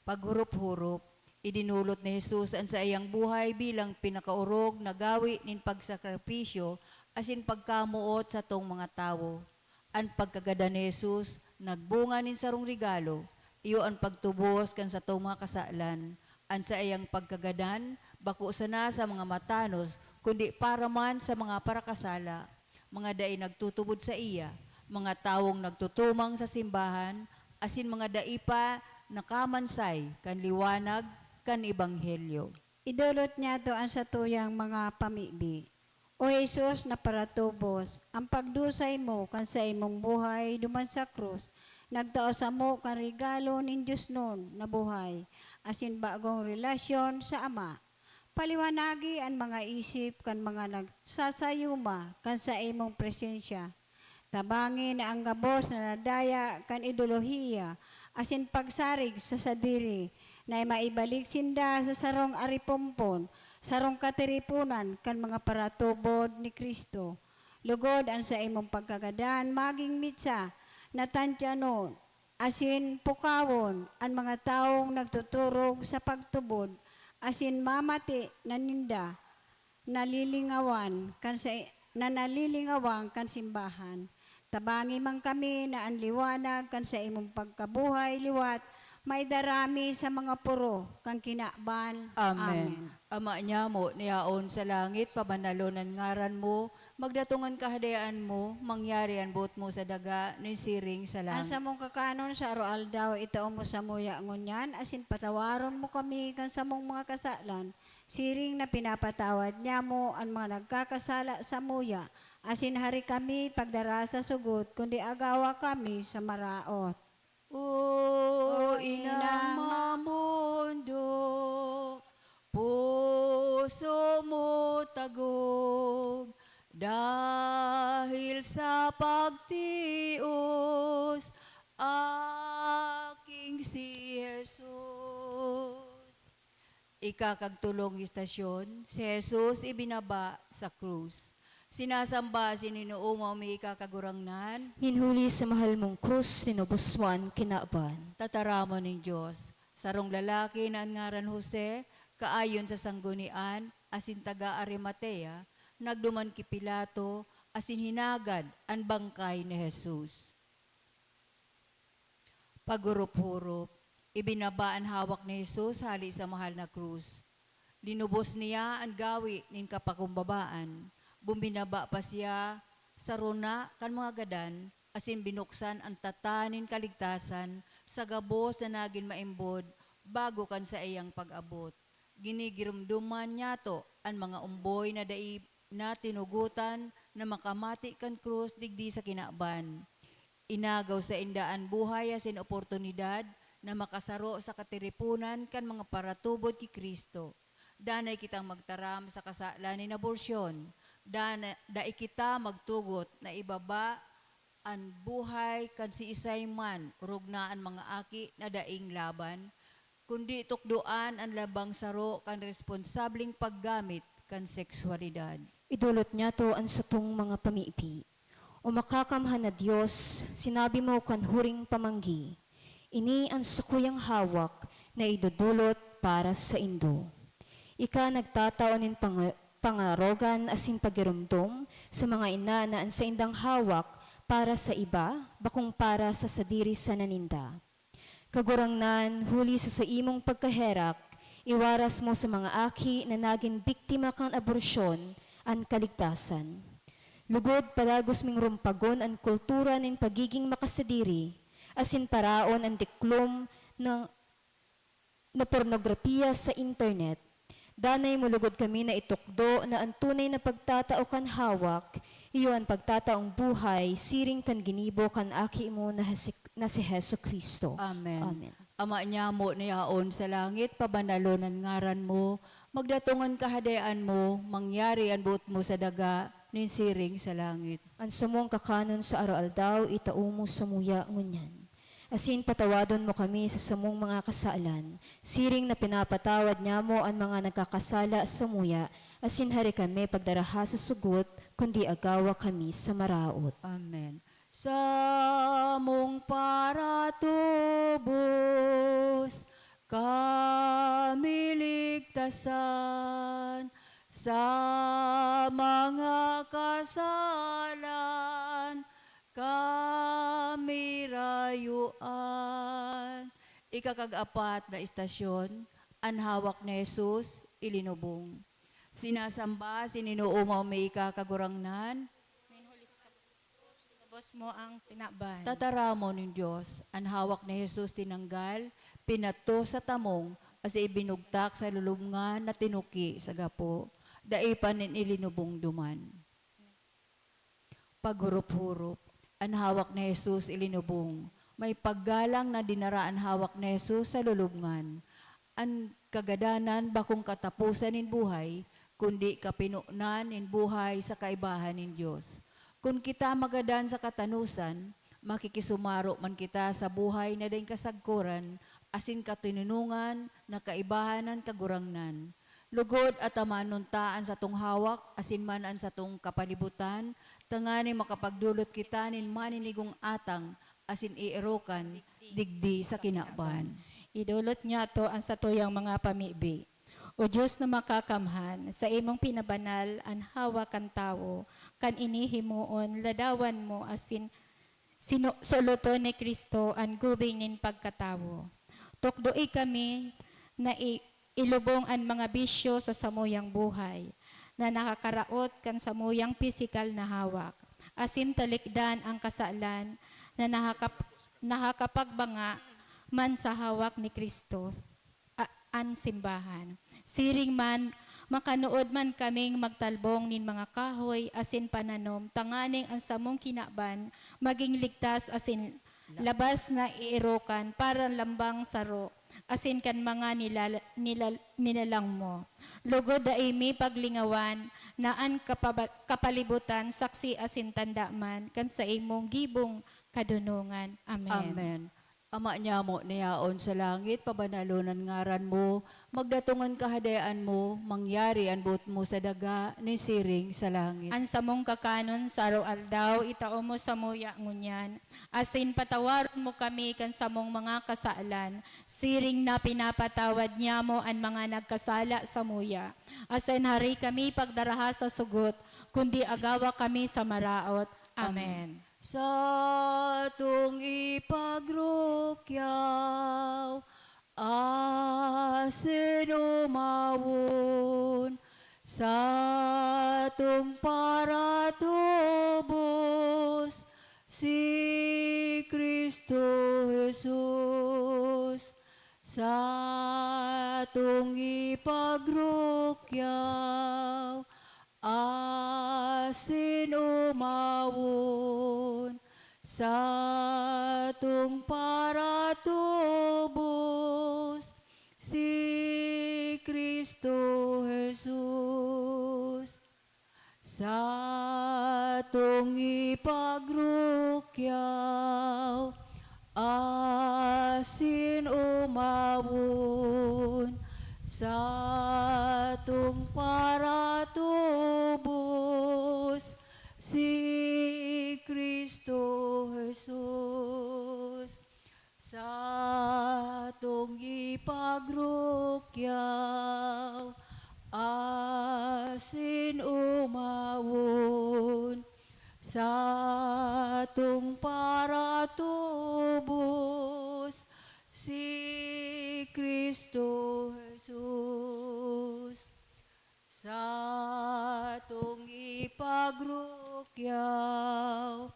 Paghurup-hurup. Idinolot ni Jesus an saiyang buhay bilang pinakaorog na gawi nin pagsakripisyo asin pagkamoot satong mga tawo. An pagkagadan ni Jesus nagbunga nin sarong regalo, iyo an pagtubos kan satong mga kasalan. An saiyang pagkagadan bako sana sa mga matanos, kundi para man sa mga parakasala, mga dai nagtutubod saiya, mga tawong nagtutumang sa simbahan, asin mga dai pa nakamansay kan liwanag kan ebanghelyo. Idolot niyato an satuyang mga pamibi. O Jesus na paratubos, an pagdusay mo kan saimong buhay duman sa krus nagtao samo kan regalo nin diosnon na buhay asin bagong relasyon sa Ama. Paliwanagi an mga isip kan mga nagsasayuma kan saimong presensya. Tabangi na an gabos na nadaya kan ideolohiya asin pagsarig sa sadiri na maibalik sinda sa sarong aripompon, sarong katiriponan kan mga paratubod ni Cristo. Lugod an saimong pagkagadan magin mitsa na tantyanon asin pukawon an mga tawong nagtuturog sa pagtubod asin mamati na ninda nalilingawan kan sa, na nalilingawan kan simbahan. Tabangi man kami na an liwanag kan saimong pagkabuhay liwat maidara mi sa mga poro kan kinaban. Amen. Amen. Ama nyamo na yaon sa langit, pabanalon an ngaran mo, magdatong an Kahadean mo, mangyari an boot mo sa daga nin siring sa langit. An samong kakanon sa aroaldaw itao mo samuya ngunyan, asin patawaron mo kami kan samong mga kasalan, siring na pinapatawad nyamo an mga nagkakasala samuya, asin hari kami pagdara sa sugot, kundi agawa kami sa maraot. O O Inang Inang mamondo, puso mo tagob, dahil sa pagtios, aking si Jesus. Ikakagtulong istasyon, si Jesus ibinaba sa krus. Sinasamba asin inoomaw mi ika, Kagurangnan. Nin huli sa mahal mong krus, tinubos mo an kinaban. Tataramon nin Dios. Sarong lalaki na an ngaran Jose, kaayon sa sanggunian, asin taga Arimatea, nagduman ki Pilato, asin hinagad an bangkay ni Jesus. Paghurup-hurup, ibinaba an hawak ni Jesus hale sa mahal na krus. Linubos niya an gawi nin kapakumbabaan. Buminaba pa siya sa rona kan mga gadan, asin binuksan an tata nin kaligtasan sa gabos na nagin maimbod bago kan saiyang pag-abot. Ginigiromdoman niyato an mga omboy na dai na tinugotan na makamati kan krus digdi sa kinaban. Inagaw sainda an buhay asin oportunidad na makasaro sa katiriponan kan mga paratubod ki Cristo. Danay kitang magtaram sa kasalan nin aborsiyon. Dana-, dai kita magtugot na ibaba an buhay kan siisay man, orog na an mga aki na daing laban, kundi tukdoan an labang saro kan responsableng paggamit kan sekswalidad. Idolot niyato an satong mga pamibi. O makakamhan na Dios, sinabi mo kan huring pamanggi, "Ini an sakuyang hawak na idodolot para saindo." Ika nagtatao nin panga-, pangarogan asin pagiromdom sa mga ina na an saindang hawak para sa iba, bakong para sa sadiri sana ninda. Kagurangnan, huli sa saimong pagkaherak, iwaras mo sa mga aki na nagin biktima kan aborsiyon an kaligtasan. Lugod, padagos ming rumpagon an kultura nin pagiging makasadiri, asin paraon an diklom na, na pornograpiya sa internet. Danay mo lugod kami na itukdo na an tunay na pagtatao kan hawak, iyo an pagtataong buhay siring kan ginibo kan Aki mo na si, na si Jesu-Cristo. Amen. Amen. Ama nyamo na yaon sa langit, pabanalon an ngaran mo, magdatong an kahadean mo, mangyari an boot mo sa daga, nin siring sa langit. An samong kakanon sa aroaldaw, itao mo samuya ngunyan. Asin patawadon mo kami sa samong mga kasalan, siring na pinapatawad nyamo an mga nagkakasala samuya, asin hari kami pagdaraha sa sugot, kundi agawa kami sa maraot. Amen. Samong paratubos, kami San sa mga kasalan kami rayuan. Ikakag-apat na istasyon, an hawak ni Jesus ilinubong. Sinasamba asin inuomaw mi ka, Kagurangnan. Nin huli sa Tinubos mo an kinaban. Tataramon nin Dios, an hawak ni Jesus tinanggal, pinato sa tamong, asin ibinugtak sa lulubngan na tinuki sa gapo. Dai pa nin ilinubong duman. Paghurup-hurup, an hawak ni Jesus ilinubong. May paggalang na dinara an hawak ni Jesus sa lulubngan. An kagadanan bakong kataposan nin buhay, kundi kapinonan nin buhay sa kaibahan nin Dios. Kun kita magadan sa katanosan, makikisumaro man kita sa buhay na daing kasagkoran asin katinonongan na kaibahan kan Kagurangnan. Lugod atamanon ta an satong hawak asin man an satong kapalibutan, tanganing makapagdolot kita nin maninigong atang asin eerokan digdi sa kinaban. Idolot niyato an satuyang mga pamibi. O Dios na makakamhan, saimong pinabanal an hawak kan tawo. Kan ini himoon, ladawan mo asin sino-, soloton ni Cristo an gubing nin pagkatawo. Tukdoe kami na i-, ilubong an mga bisyo sa samuyang buhay na nakakaraot kan samuyang pisikal na hawak, asin talikdan an kasalan na nakakap-, nakakapagbanga man sa hawak ni Cristo a-, an simbahan. Siring man, makanood man kaming magtalbong nin mga kahoy asin pananom tanganing an samong kinaban magin ligtas asin labas na eerokan para lambang saro asin kan mga nilala-, nilal-, nilalang mo. Lugod dai mi paglingawan na an kapaba-, kapalibutan saksi asin tanda man kan saimong gibong kadonongan. Amen. Amen. Ama nyamo na yaon sa langit, pabanalon an ngaran mo, magdatong an Kahadean mo, mangyari an boot mo sa daga, nin siring sa langit. An samong kakanon sa araw-aldaw, itao mo samuya ngunyan, asin patawaron mo kami kan samong mga kasalan, siring na pinapatawad nyamo an mga nagkasala samuya. Asin hari kami pagdaraha sa sugot, kundi agawa kami sa maraot. Amen. Amen. Satong ipagrukyaw asin umawon, satong paratubos si Cristo Jesus. Satong ipagrukyaw asin umawon, satong paratubos si Cristo Jesus. Satong ipagrukyaw asin umawon, satong paratubos si Cristo Jesus. Satong ipagrukyaw asin umawon, satong paratubos si Cristo Jesus. Satong ipagrukyaw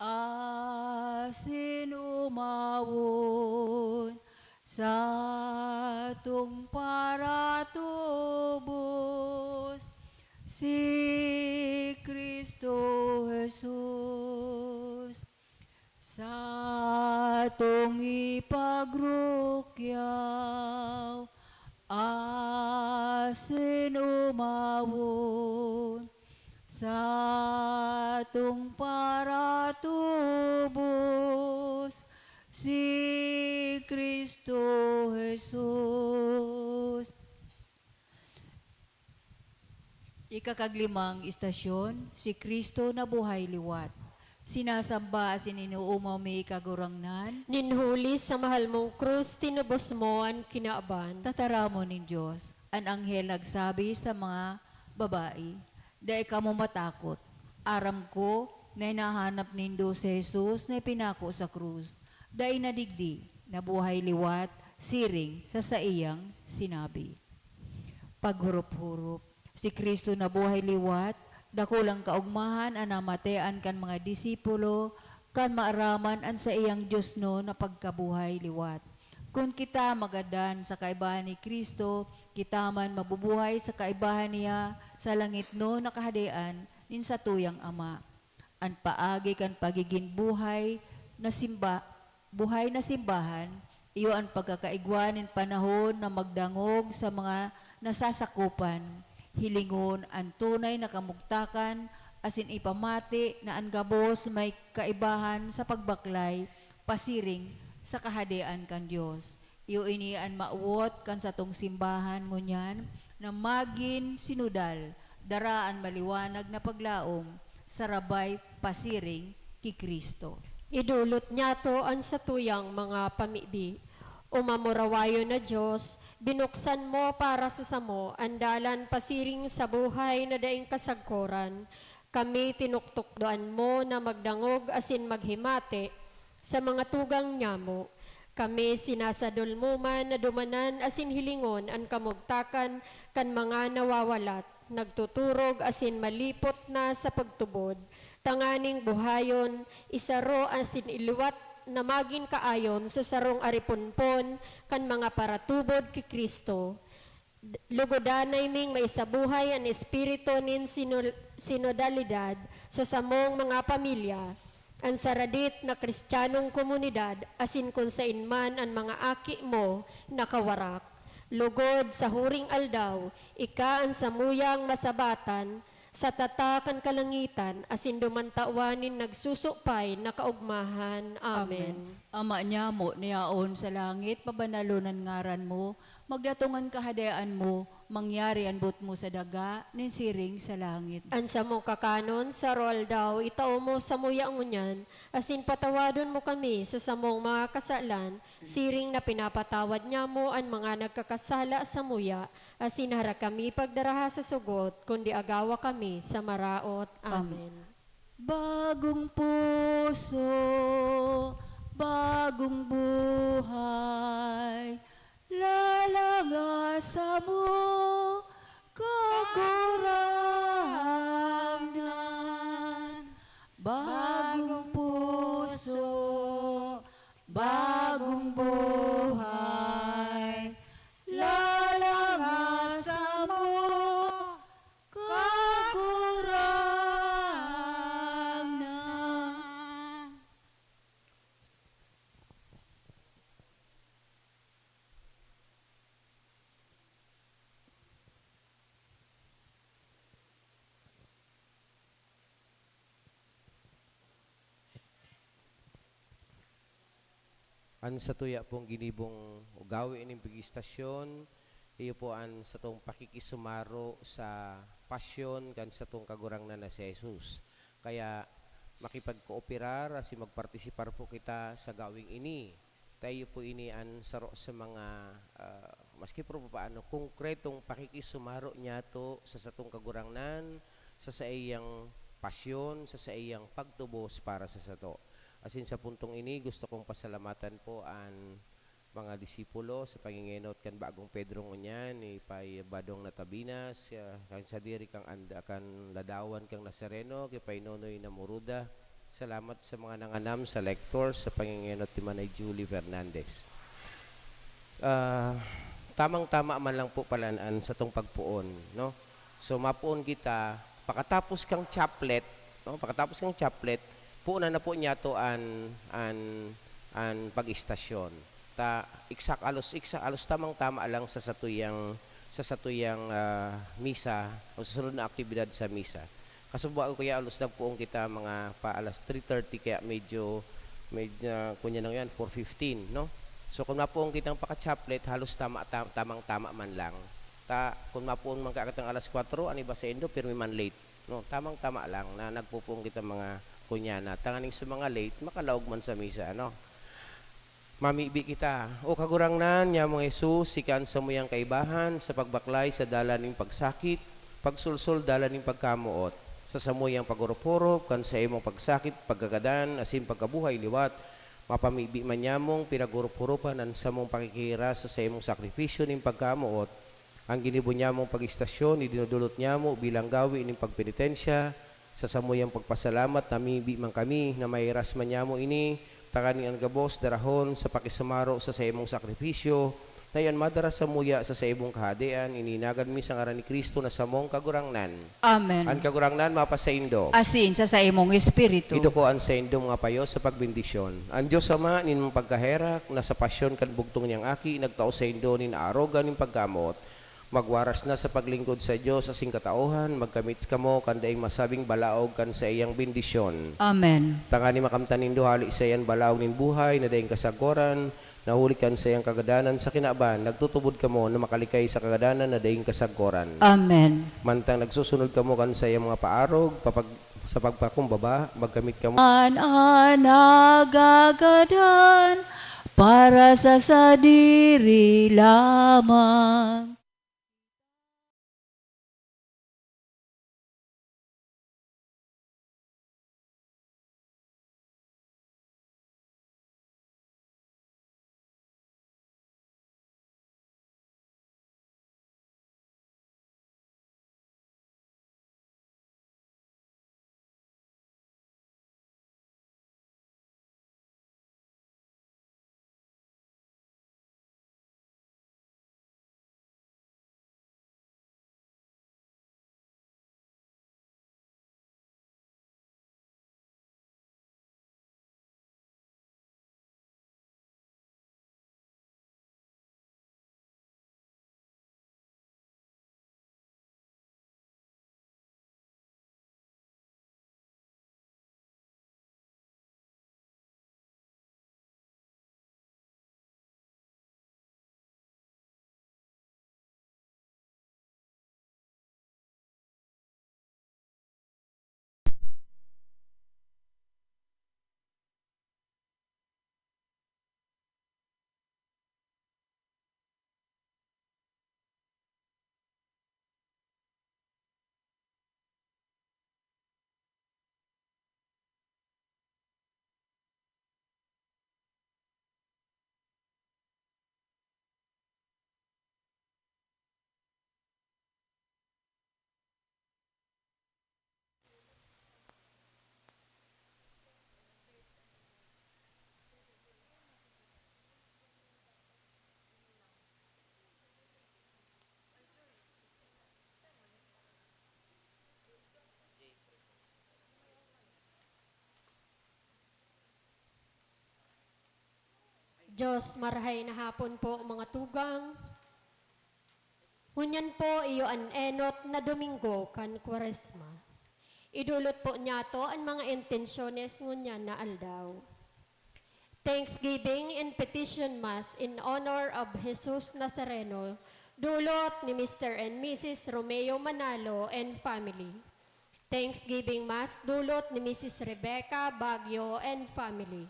asin umawon, satong paratubos si Cristo Jesus. Satong ipagrukyaw asin umawon, satong paratubos si Cristo Jesus. Ikakaglimang istasyon, si Cristo na buhay liwat. Sinasamba asin inoomaw mi, Kagurangnan. Nin huli sa mahal mong krus, tinubos mo an kinaban. Tataramon nin Dios, An anghel nagsabi sa mga babayi, "Dai kamo matakot. Aram ko na hinahanap nindo si Jesus na ipinako sa krus. Dai na digdi, nabuhay liwat, siring sa saiyang sinabi." Paghurop-hurop. Si Cristo nabuhay liwat, dakulang kaogmahan an namatean kan mga disipulo kan maaraman an saiyang diosnon na pagkabuhay liwat. Kun kita magadan sa kaibahan ni Cristo, kita man mabubuhay sa kaibahan niya sa langitnon na kahadean nin satuyang Ama. An paagi kan pagigin buhay na simba-, buhay na simbahan, iyo an pagkakaigwa nin panahon na magdangog sa mga nasasakopan, hilingon an tunay na kamugtakan, asin ipamati na an gabos may kaibahan sa pagbaklay pasiring sa Kahadean kan Dios. Iyo ini an mawot kan satong simbahan ngunyan na magin sinodal, dara an maliwanag na paglaom, sarabay pasiring ki Cristo. Idolot niyato an satuyang mga pamibi. O mamurawayon na Dios, binuksan mo para sa samo an dalan pasiring sa buhay na daing kasagkoran. Kami tinuktukdoan mo na magdangog asin maghimati sa mga tugang nyamo. Kami sinasadol mo man na dumanan asin hilingon an kamugtakan kan mga nawawalat, nagtuturog asin malipot na sa pagtubod, tanganing buhayon, isaro asin iliwat na magin kaayon sa sarong ariponpon kan mga paratubod ki Cristo. Lugodanay ming maisabuhay an espiritu nin sinul-, sinodalidad sa samong mga pamilya, an saradit na Cristianong komunidad, asin kun saen man an mga aki mo nakawarak. Lugod sa huring aldaw, ika an samuyang masabatan sa tata kan kalangitan, asin duman tawan nin nagsusupay na kaogmahan. Amen. Amen. Ama nyamo na yaon sa langit, pabanalon an ngaran mo, magdatong an kahadean mo, mangyari an boot mo sa daga, nin siring sa langit. An samong kakanon sa aroaldaw, itao mo samuya ngunyan, asin patawadon mo kami sa samong mga kasalan, siring na pinapatawad nyamo an mga nagkakasala samuya, asin hara kami pagdaraha sa sugot, kundi agawa kami sa maraot. Amen. Amen. Bagong puso, bagong buhay, lalagasa mo, Kagurangnan. Bagong puso, bagong buhay, lalagasa mo, Kagurangnan. An satuya pong ginibong gawe nin pag-istasyon, iyo po an satong pakikisumaro sa pasyon kan satong Kagurangnan na si Jesus. Kaya makipagkooperar asin magpartisipar po kita sa gaweng ini. Ta iyo po ini an saro sa mga, ah, maski pa paano, konkretong pakikisumaro niyato sa satong Kagurangnan, sa saiyang pasyon, sa saiyang pagtubos para sa sato. Asin sa puntong ini, gusto kong pasalamatan po an mga disipulo sa pangengenot kan Bagong Pedro ngunyan, ni Pay Badong Natabinas, ah, kan sadiri kan anda-, kan ladawan kan Nazareno, ki Pay Nonoy Namuruda. Salamat sa mga nanganam, sa lectors, sa pangengenot ni Manay Julie Fernandez. Ah, tamang-tama man lang po pala an satong pagpoon, no? So, mapoon kita, pakatapos kang chaplet, no? Pakatapos kang chaplet, puunan na po niyato an, an, an pag-istasyon. Ta, eksak-, alos, eksa-, alos tamang-tama lang sa satuyang, sa satuyang, ah, misa o sa sunod na aktibidad sa misa. Kasubago kaya alos nagpoon kita mga pa alas three thirty, kaya medyo, medyo, kunya na yan, four fifteen, no? So, kung mapoon kitang paka-chaplet, halos tama, tam-, tamang-tama man lang. Ta, kung mapoon man ka kitang alas kwatro, an iba saindo, pirmi man late, no? Tamang-tama lang na nagpopoon kita mga kunya na. Tanganing sa mga late, makalaog man sa misa, ano? Mamibi kita. O Kagurangnan, nyamong Jesus, sika an samuyang kaibahan sa pagbaklay sa dalan nin pagsakit, pagsulsol dalan nin pagkamoot. Sa samuyang paghurup-hurup kan saimong pagsakit, pagkagadan, asin pagkabuhay liwat, mapamibi man nyamong pinaghurup-hurupan an samong pakikihiras sa saimong sakripisyo nin pagkamoot. An ginibo nyamong pag-istasyon, idinodolot nyamo bilang gawe nin pagpenitensya. Sa samuyang pagpasalamat, namibi man kami na mahiras man nyamo ini, tanganing an gabos darahon sa pakisumaro sa saimong sakripisyo, na iyan madara samuya sa saimong Kahadean. Ini inaagad mi sa ngaran ni Cristo na samong Kagurangnan. Amen. An Kagurangnan mapasaindo. Asin sa saimong espiritu. Iduko an saindo mga payo sa pagbendisyon. An Dios Ama nin mga pagkaherak, na sa pasyon kan bugtong niyang Aki, nagtao saindo nin aarogan nin pagkamoot, magwaras na sa paglingkod sa Dios asin katauhan, magkamit kamo kan daing masabing balaog kan saiyang bendisyon. Amen. Tanganing makamtan nindo hali saiya an balaog nin buhay na daing kasagkoran, na huli kan saiyang kagadanan sa kinaban, nagtutubod kamo na makalikay sa kagadanan na daing kasagkoran. Amen. Mantang nagsusunod kamo kan saiyang mga paarog, papag-, sa pagpakumbaba, magkamit kamo. An, an nagagadan para sa sadiri lamang. Diyos, marahay na hapon po, mga tugang. Ngunyan po, iyo an enot na Domingo kan Kwaresma. Idolot po niyato an mga intensyones ngunyan na aldaw. Thanksgiving and Petition Mass in honor of Jesus Nazareno, dolot ni Mister and Missus Romeo Manalo and family. Thanksgiving Mass, dolot ni Missus Rebecca Baguio and family.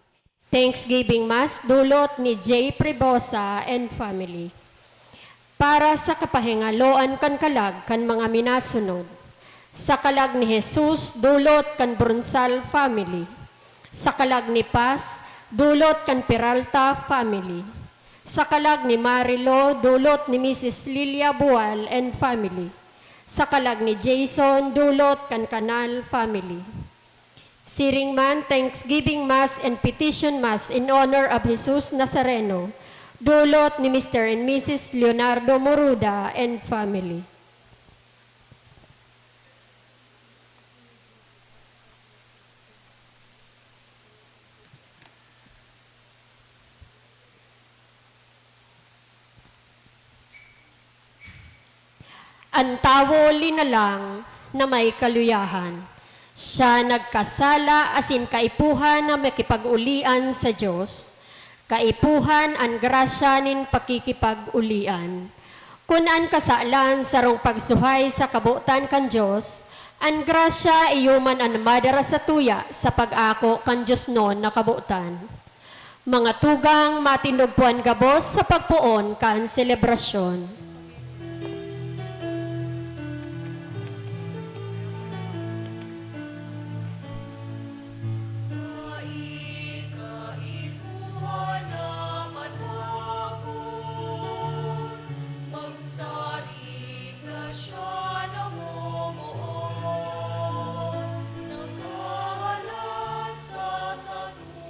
Thanksgiving Mass, dolot ni Jay Prebosa and family. Para sa kapahingaloan kan kalag kan mga minasunod. Sa kalag ni Jesus, dolot kan Bronsal family. Sa kalag ni Paz, dolot kan Peralta family. Sa kalag ni Marilo, dolot ni Missus Lilia Bual and family. Sa kalag ni Jason, dolot kan Canal family. Siring man, Thanksgiving Mass and Petition Mass in honor of Jesus Nazareno, dolot ni Mister and Missus Leonardo Moruda and family. An tawo linalang na may kaluyahan. Siya nagkasala asin kaipuhan na makipag-ulian sa Dios. Kaipuhan an grasya nin pakikipag-ulian. Kun an kasalan sarong pagsuhay sa kabotan kan Dios, an grasya iyo man an madara satuya sa pag-ako kan diosnon na kabotan. Mga tugang, matindog po an gabos sa pagpoon kan selebrasyon.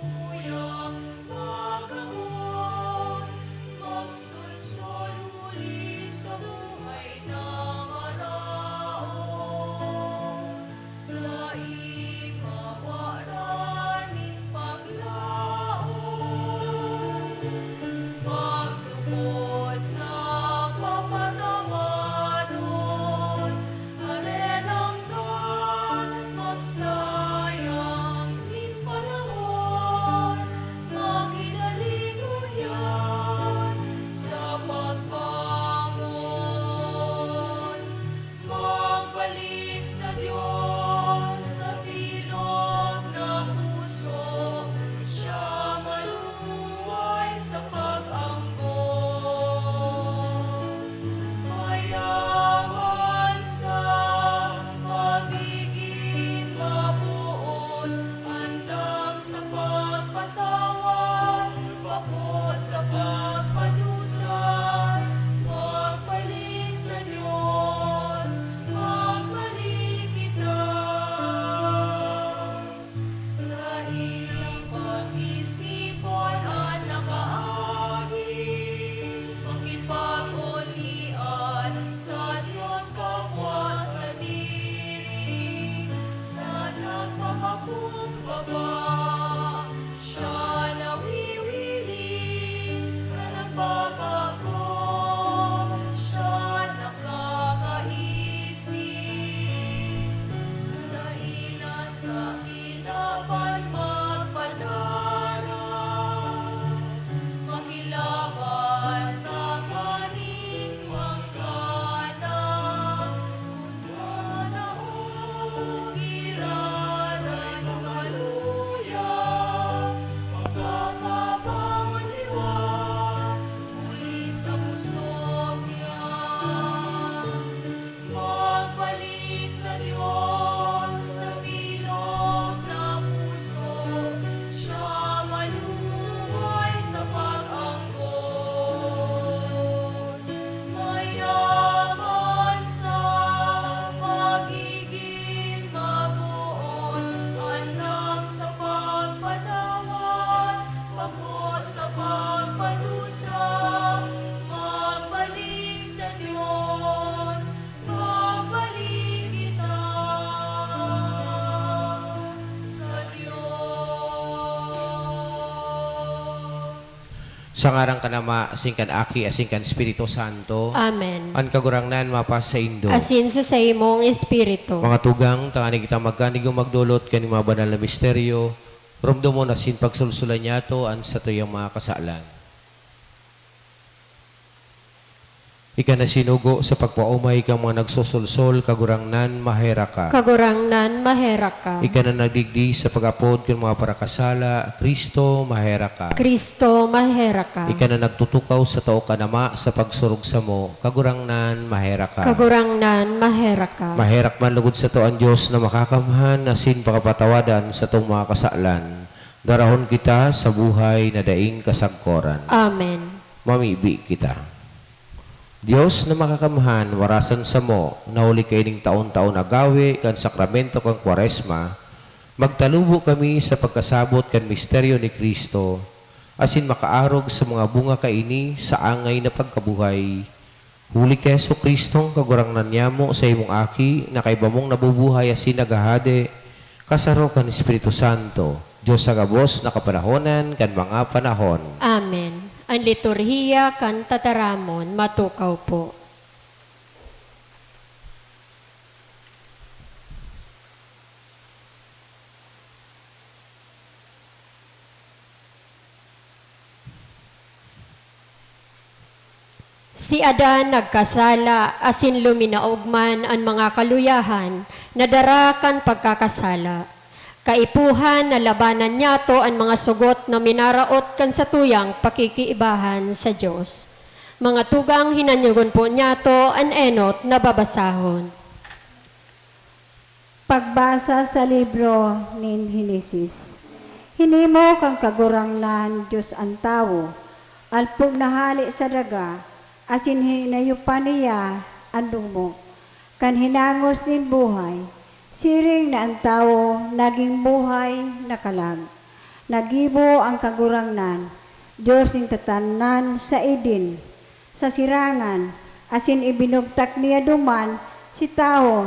Tuyang pagkamoot, magsolsol huli sa buhay na maraot. Dai mawaran nin panglaom, maglupot na papatawaron. Arenanggan, magsayang nin panahon, makidalingon yan sa pagbangon. Magbalik sa Dios sa bilog na puso, siya maluhay sa pag-ambo. Mayaman sa pagigin mapoon, andam sa pagpatawad, bako sa pagpadusa. Magbalik sa Dios, magbalik kita. Dai pag-isipon an nakaagi, makipag-olian sa Dios kapwa sadiri. Sa nagpakakumbaba, siya nawiwili, na nagbabago, siya nakakaisip. Dai na sa kinaban magpadaran, makilaban tanganing manggana. Kun manaog giraray na maluya, makakabangon liwat huli sa pusog niya. Magbalik sa Dios sa bilog na puso, siya maluhay sa pag-anggot. Mayaman sa pagigin mapoon, andam sa pagpatawad, bako sa pagpadusa. Magbalik sa Dios, magbalik kita sa Dios. Sa ngaran kan Ama, asin kan Aki, asin kan Espiritu Santo. Amen. An Kagurangnan mapasaindo. Asin sa saimong espiritu. Mga tugang, tangani kita magkanigong magdolot kan mga banal na misteryo, romdomon asin pagsulsulan niyato an satuyang mga kasalan. Ika na sinugo sa pagpaomay kan mga nagsosolsol, Kagurangnan, maherak ka. Kagurangnan, maherak ka. Ika na nagdigdi sa pag-apod kan mga parakasala, Cristo, maherak ka. Cristo, maherak ka. Ika na nagtutukaw sa tao kan Ama sa pagsurog samo, Kagurangnan, maherak ka. Kagurangnan, maherak ka. Maherak man lugod sato an Dios na makakamhan asin pakapatawadan satong mga kasalan. Darahon kita sa buhay na daing kasagkoran. Amen. Mamibi kita. Dios na makakamhan, warasan samo, na huli kaining taon-taon na gawe kan sakramento kan Kwaresma, magtalubo kami sa pagkasabot kan misteryo ni Cristo, asin makaarog sa mga bunga kaini sa angay na pagkabuhay. Huli ki Jesu-Cristong Kagurangnan nyamo, sa imong Aki, na kaiba mong nabubuhay asin naghahade, kasaro kan Espiritu Santo, Dios sa gabos na kapanahonan kan mga panahon. Amen. An liturhiya kan tataramon, matukaw po. Si Adan nagkasala, asin luminaog man an mga kaluyahan na dara kan pagkakasala. Kaipuhan na labanan niyato an mga sugot na minaraot kan satuyang pakikiibahan sa Dios. Mga tugang, hinanyogon po niyato an enot na babasahon. Pagbasa sa libro nin Henesis. Hinimo kan Kagurangnan Dios an tawo, alpog na hale sa daga, asin hinayopan niya an dugmo. Kan hinangos nin buhay, siring na an tawo nagin buhay na kalag. Naggibo an Kagurangnan, Dios nin tatamnan sa Eden, sa sirangan, asin ibinugtak niya duman si tawo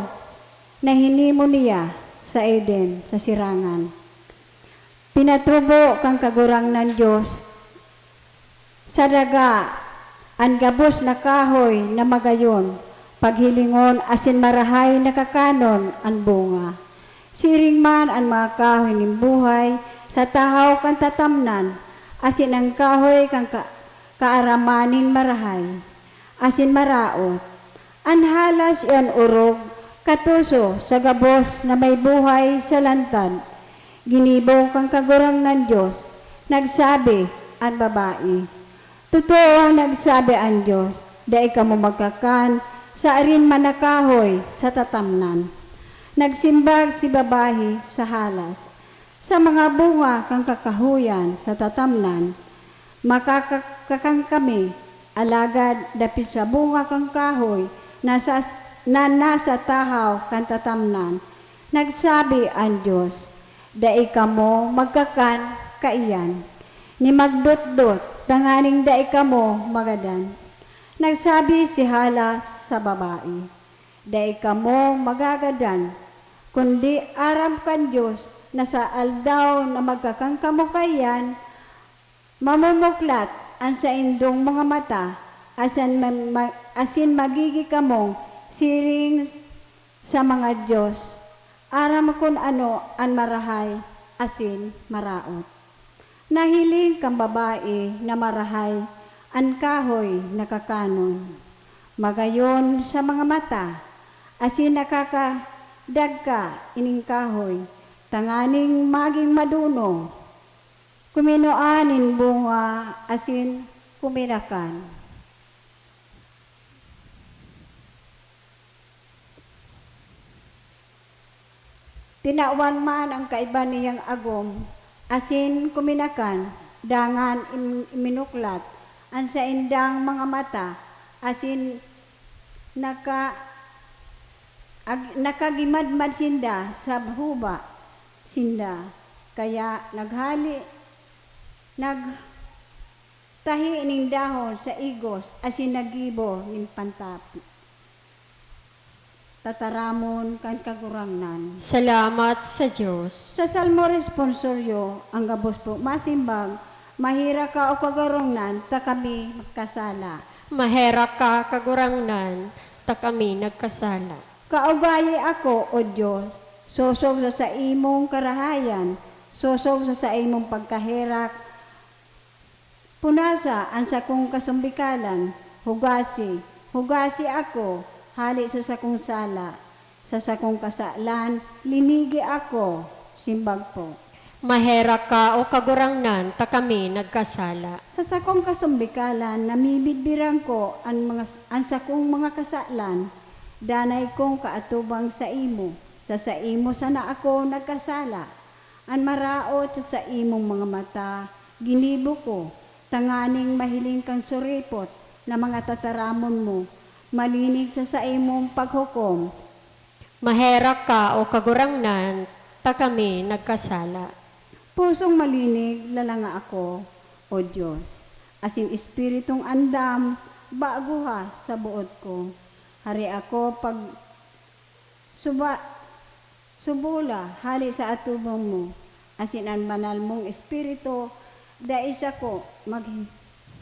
na hinimo niya sa Eden, sa sirangan. Pinatubo kan Kagurangnan Dios sa daga an gabos na kahoy na magayon paghilingon asin marahay na kakanon an bunga. Siring man an mga kahoy nin buhay sa tahaw kan tatamnan, asin an kahoy kan ka-, kaaramaning marahay asin maraot. An halas iyo an orog katuso sa gabos na may buhay sa lantad. Ginibo kan Kagurangnan Dios, nagsabi an babayi, "Totoo, nagsabi an Dios, 'Dai kamo magkakan sa arin man na kahoy sa tatamnan.'" Nagsimbag si babayi sa halas, "Sa mga bunga kan kakahoyan sa tatamnan, makakakan kami, alagad dapit sa bunga kan kahoy na sa, na nasa tahaw kan tatamnan, nagsabi an Dios, 'Dai kamo magkakan kaiyan, ni magdotdot, tanganing dai kamo magadan.'" Nagsabi si halas sa babayi, "Dai kamo magagadan, kundi aram kan Dios na sa aldaw na magkakan kamo kaiyan, mamumuklat an saindong mga mata, asin ma-, ma-, asin magigi kamong siring sa mga dios, aram kun ano an marahay asin maraot." Nahiling kan babayi na marahay an kahoy na kakanon, magayon sa mga mata, asin nakakadagka ining kahoy tanganing magin maduno. Kuminua nin bunga asin kuminakan. Tinawan man an kaiba niyang agom, asin kuminakan, dangan im-, iminuklat an saindang mga mata, asin naka-, ag-, nakagimadmad sinda sa huba sinda. Kaya naghali, nagtahi nin dahon sa igos asin naggibo nin pantapi. Tataramon kan Kagurangnan. Salamat sa Dios. Sa Salmo Responsorio, an gabos po masimbag, "Maherak ka, O Kagurangnan, ta kami nagkasala." Maherak ka, Kagurangnan, ta kami nagkasala. Kaugayi ako, O Dios, sosog sa saimong karahayan, sosog sa saimong pagkaherak, punasa an sakong kasumbikalan, hugasi, hugasi ako hale sa sakong sala. Sa sakong kasalan, linigi ako, simbag po. Maherak ka, O Kagurangnan, ta kami nagkasala. Sa sakong kasumbikalan, namibidbiran ko an mga, an sakong mga kasalan, danay kong kaatubang saimo. Sa saimo sana ako nagkasala. An maraot sa saimong mga mata, ginibo ko, tanganing mahiling kan suripot na mga tataramon mo, malinig sa saimong paghukom. Maherak ka, O Kagurangnan, ta kami nagkasala. Pusong malinig lalanga ako, O Dios, asin espiritong andam bago ha sa boot ko. Hari ako pag suba-, subula hale sa atubang mo, asin an banal mong Espiritu dai sako maghi-,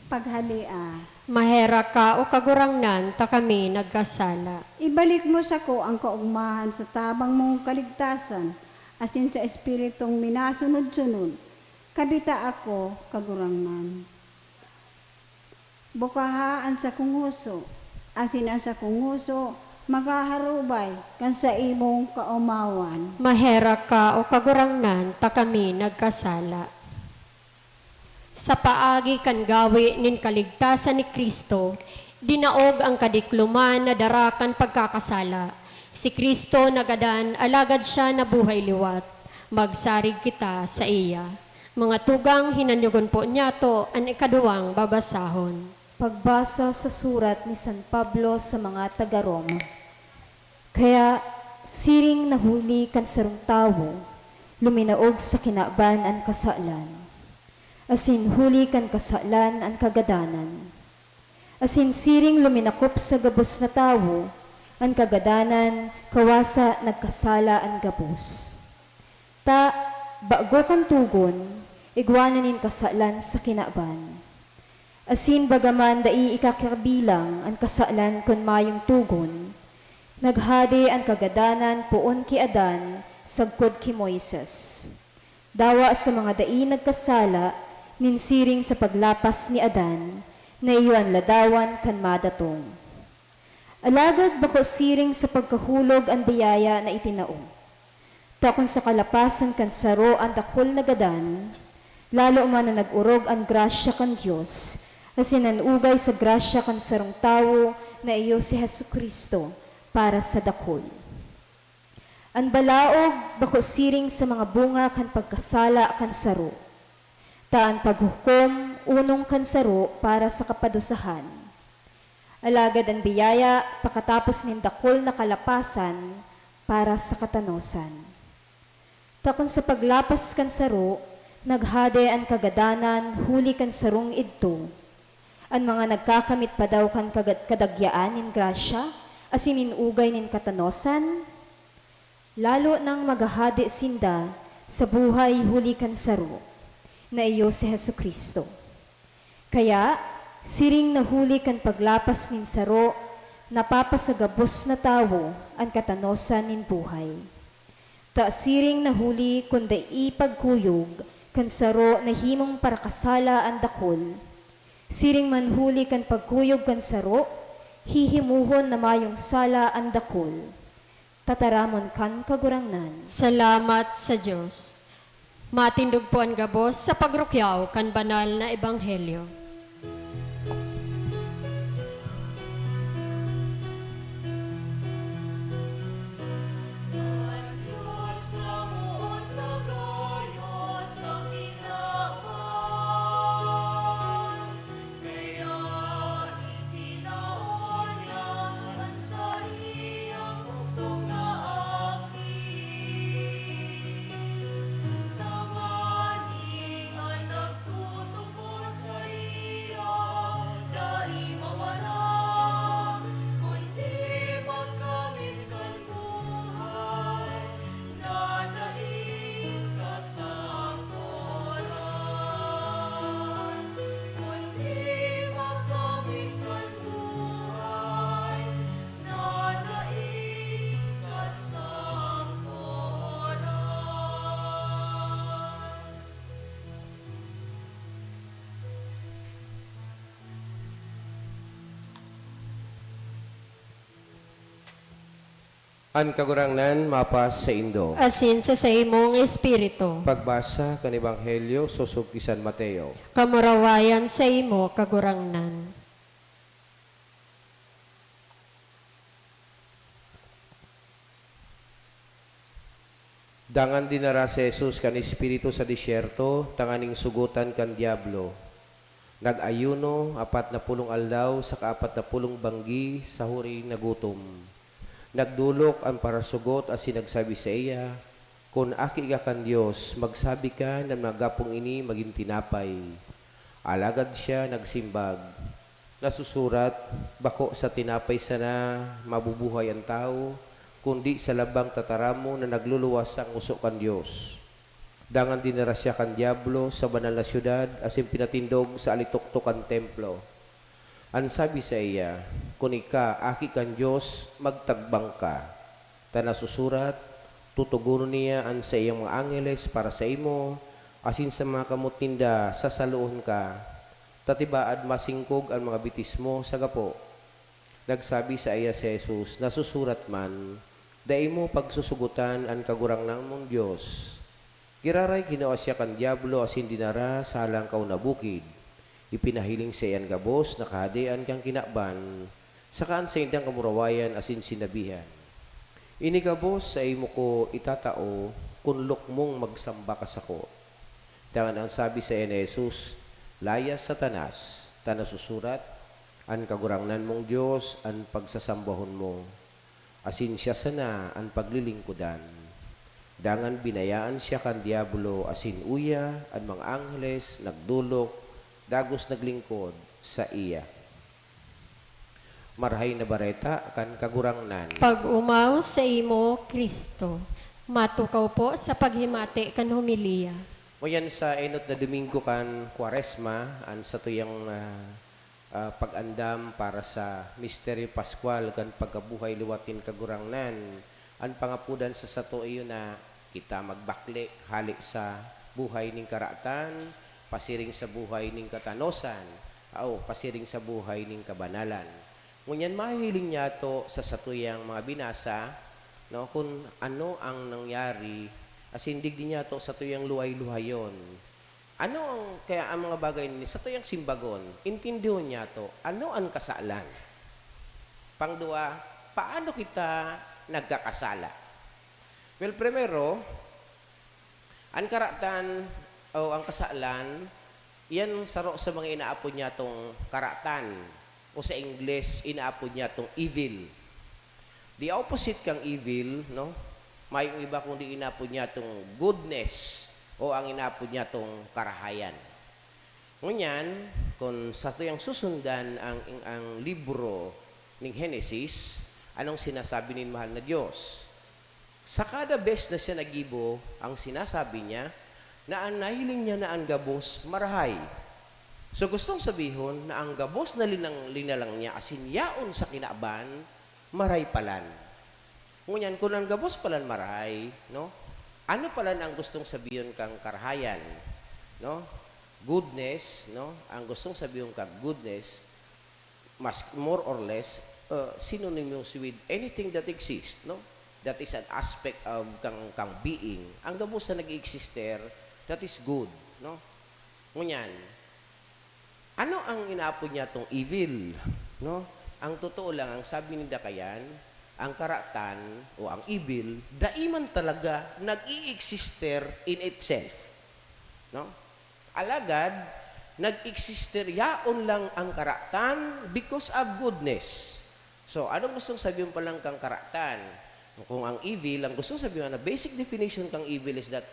paghalia. Maherak ka, O Kagurangnan, ta kami nagkasala. Ibalik mo sako an kaogmahan sa tabang mong kaligtasan, asin sa espiritong minasunod-sunod. Kabita ako, Kagurangnan. Bukaha an sakong huso, asin an sakong huso Maghaharubay kan saimong kaomawan. Maherak ka, o Kagurangnan, ta kami nagkasala. Sa paagi kan gawe nin kaligtasan ni Cristo, dinaog an kadikloman na dara kan pagkakasala. Si Cristo nagadan, alagad siya nabuhay liwat. Magsarig kita saiya. Mga tugang, hinanyogon po niyato an ikaduwang babasahon. Pagbasa sa surat ni San Pablo sa mga taga Roma. Kaya, siring na huli kan sarong tawo, luminaog sa kinaban an kasalan, asin huli kan kasalan an kagadanan. Asin siring luminakop sa gabos na tawo an kagadanan, kawasa nagkasala an gabos. Ta, bago kan togon, igwa na nin kasalan sa kinaban. Asin bagaman dai ikakirbilang an kasalan kun mayong togon, naghade an kagadanan poon ki Adan sagkod ki Moises. Dawa sa mga dai nagkasala nin siring sa paglapas ni Adan, na iyo an ladawan kan madatong. Alagad bako siring sa pagkahulog an biyaya na itinao. Ta kun sa kalapasan kan saro an dakul nagadan, lalo man na nag-orog an grasya kan Dios, asin an ugay sa grasya kan sarong tawo na iyo si Jesu-Cristo, para sa dakul. An balaog bako siring sa mga bunga kan pagkasala kan saro, ta an paghukom onong kan saro para sa kapadusahan, alagad an biyaya pakatapos nin dakul na kalapasan para sa katanosan. Ta kun sa paglapas kan saro, naghade an kagadanan huli kan sarong idto, an mga nagkakamit pa daw kan kagad-, kadagyaan nin grasya asin nin ugay nin katanosan, lalo nang maghahade sinda sa buhay huli kan saro, na iyo si Jesu-Cristo. Kaya, siring na huli kan paglapas nin saro, napapasagabos na tawo an katanosan nin buhay. Ta siring na huli kun dai pagkuyog kan saro nahimong parakasala an dakul, siring man huli kan pagkuyog kan saro, hihimuhon na mayong sala an dakul. Tataramon kan Kagurangnan. Salamat sa Dios. Matindog po an gabos sa pagrukyaw kan banal na ebanghelyo. An Dios na moot na gayo sa kinaban, kaya itinao niya an saiyang bugtong na Aki, tanganing an nagtutubod saiya dai mawaran, kundi magkamit kan buhay na daing kasangkoran, kundi magkamit kan buhay na daing kasangkoran. An Kagurangnan mapas saindo. Asin sa saimong espiritu. Pagbasa kan Ebanghelyo sosog ki San Mateo. Kamurawayan saimo, Kagurangnan. Dangan dinara si Jesus kan Espiritu sa disyerto tanganing sugotan kan Diablo. Nag-ayuno apat na pulong aldaw saka apat na pulong banggi sa huri na gutom. Nagdolok an parasugot asin nagsabi saiya, "Kun aki ka kan Dios, magsabi ka na mga gapong ini magin tinapay." Alagad siya nagsimbag, "Nasusurat, 'Bako sa tinapay sana mabubuhay an tawo, kundi sa labang tataramon na nagluluwas sa ngoso kan Dios.'" Dangan dinara siya kan Diablo sa banal na syudad asin pinatindog sa alitoktok kan Templo. An sabi saiya, "Kun ika aki kan Dios, magtagbang ka, ta nasusurat, 'Tutugonon niya an saiyang mga angheles para saimo, asin sa mga kamot ninda sasaluon ka, ta tibaad masingkog an mga bitis mo sa gapo.'" Nagsabi saiya si Jesus, "Nasusurat man, 'Dai mo pagsusugotan an Kagurangnan mong Dios.'" Giraray kinua siya kan Diablo asin dinara sa halangkaw na bukid. Ipinahiling saiya an gabos na kahadean kan kinaban, saka an saindang kamurawayan asin sinabihan, "Ini gabos saimo ko itatao kun lukmong magsamba ka sako." Dangan an sabi saiya ni Jesus, "Layas, Satanas, ta nasusurat, 'An Kagurangnan mong Dios an pagsasambahon mo, asin siya sana an paglilingkodan.'" Dangan binayaan siya kan Diablo, asin uya, an mga angheles nagdolok, dagos naglingkod saiya. Marahay na Bareta kan Kagurangnan. Pag-omaw saimo, Cristo. Matukaw po sa paghimati kan homilya. Ngunyan sa enot na Domingo kan Kwaresma, an satuyang, ah, ah, pag-andam para sa misteryo paskwal kan pagkabuhay liwat nin Kagurangnan. An pangapodan sa sato iyo na kita magbakle hale sa buhay nin karatan, pasiring sa buhay nin katanosan, o pasiring sa buhay nin kabanalan. Ngunyan mahihiling niyato sa satuyang mga binasa, no, kun ano ang nangyari, asin digdi niyato satuyang luhay-luhayon. Ano ang, kaya ang mga bagay ni satuyang simbagon, intindihon niyato, ano an kasalan? Pangduwa, paano kita nagkakasala? Well, primero, an karatan o ang kasalan, iyan saro sa mga inaapod niyatong karatan o sa Ingles, inaapod niyatong evil. The opposite kang evil, no? Mayong iba kundi inaapod niyatong goodness o ang inaapod niyatong karahayan. Ngunyan, kun satuyang susundan ang, ang libro ning Henesis, anong sinasabi nin mahal na Dios? Sa kada bes na siya naggibo, ang sinasabi niya na an nahiling niya na an gabos marahay. So, gustong sabihon na ang gabos na linang-, linalang niya asin yaon sa kinaban, marahay palan. Ngunyan, kun an gabos palan marahay, no? Ano palan ang gustong sabihon kang karahayan, no? Goodness, no? Ang gustong sabihon kang goodness, mas, more or less, uh, synonymous with anything that exists, no? That is an aspect of kang, kang being. Ang gabos na nag-eeksister, that is good, no? Ngunyan, ano ang inaapod niyatong evil, no? Ang totoo lang, ang sabi ninda kayan, ang karatan o ang evil, dai man talaga nag-i-eksister in itself, no? Alagad, nag-eksister yaon lang ang karatan because of goodness. So, anong gustong sabihin palan kang karatan? Kung ang evil, ang gustong sabihin na basic definition kang evil is that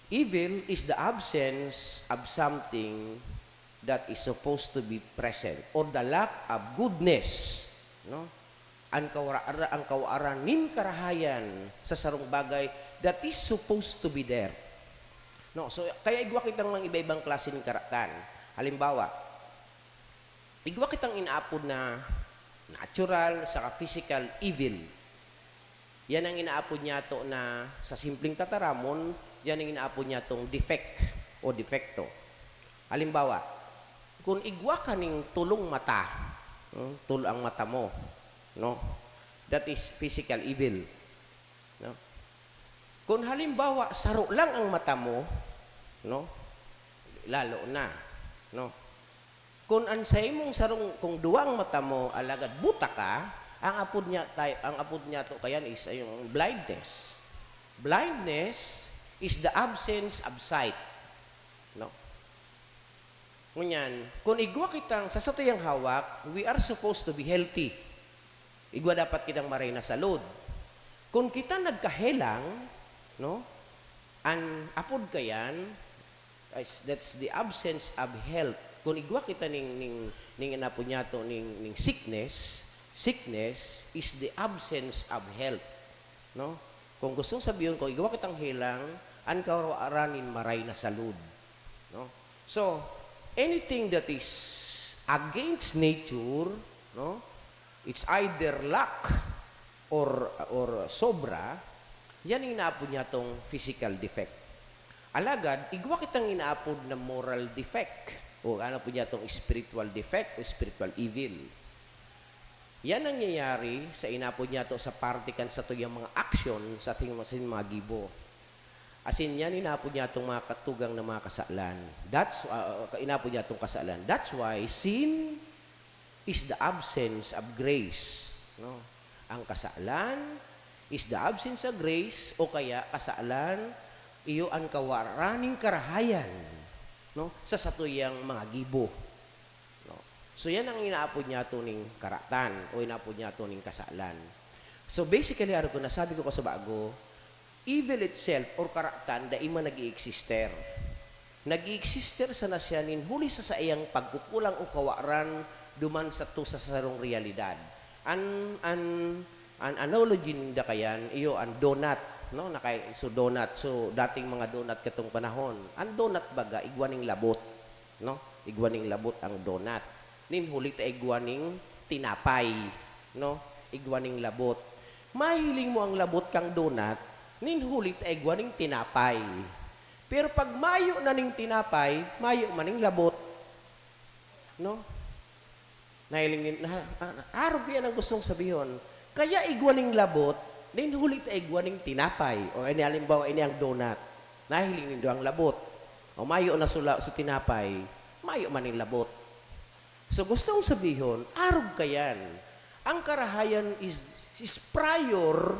evil is the absence of something that is supposed to be present or the lack of goodness, no? An kawara-, an kawaran nin karahayan sa sarong bagay that is supposed to be there. No? So, kaya igwa kitang mga iba-ibang klase nin karatan. Halimbawa, igwa kitang inaapod na natural saka physical evil. Yan ang inaapod niyato na, sa simpleng tataramon, yan ang inaapod niyatong defect o depekto. Halimbawa, kun igwa ka ning tulong mata, hmm, tulo ang mata mo, no? That is physical evil, no? Kun halimbawa, saro lang ang mata mo, no? Lalo na, no? Kun an saimong sarong, kung duwa ang mata mo, alagad buta ka, ang apod niya tay-, ang apod niyato kayan is yung blindness. Blindness is the absence of sight, no? Ngunyan, kun igwa kitang sa satuyang hawak, we are supposed to be healthy. Igwa dapat kitang maray na salud. Kun kita nagkahelang, no? An apod kayan, is, that's the absence of health. Kun igwa kita ning, ning, ning inapod niyato, ning, ning sickness, sickness is the absence of health, no? Kung gustong sabihon, kung igwa kitang helang, an kawaran nin maray na salud, no? So, anything that is against nature, no? It's either lack or, or sobra, yan ang inaapod niyatong physical defect. Alagad, igwa kitang inaapod na moral defect, o ano po niyatong spiritual defect o spiritual evil. Yan nangyayari sa inapod niyato sa parte kan satuyang mga aksyon sa ating mga, sa mga gibo. Asin yan inapod niyatong mga katugang na mga kasalan. That's, ah, inapod niyatong kasalan. That's why sin is the absence of grace, no? Ang kasalan is the absence of grace, o kaya kasalan iyo an kawaran nin karahayan, no, sa satuyang mga gibo, no? So, yan ang inaapod niyato ning karatan o inaapod niyato ning kasalan. So, basically, arog ko, nasabi ko kasubago, evil itself or karatan dai man nag-i-exister. Nag-i-exister sana siya nin huli sa saiyang pagkukulang o kawaran duman sato sa sarong realidad. An, an, an analogy ninda kayan, iyo an donut, no? Nakay-, so, donut. So, dating mga donut katong panahon. An donut baga, igwa ning labot, no? Igwa ning labot ang donut. Nin huli ta igwa ning tinapay, no? Igwa ning labot. Mahiling mo ang labot kang donut, nin huli ta igwa ning tinapay. Pero pag mayo na ning tinapay, mayo man ning labot. No? Nahiling nin-, na, ah, arog ko yan ang gustong sabihon. Kaya igwa ning labot, nin huli ta igwa ning tinapay. O, ini halimbawa, ini ang donut. Nahiling nindo ang labot. O, mayo na sula, sa tinapay, mayo man ning labot. So, gustong sabihon, arog kayan. Ang karahayan is, is prior,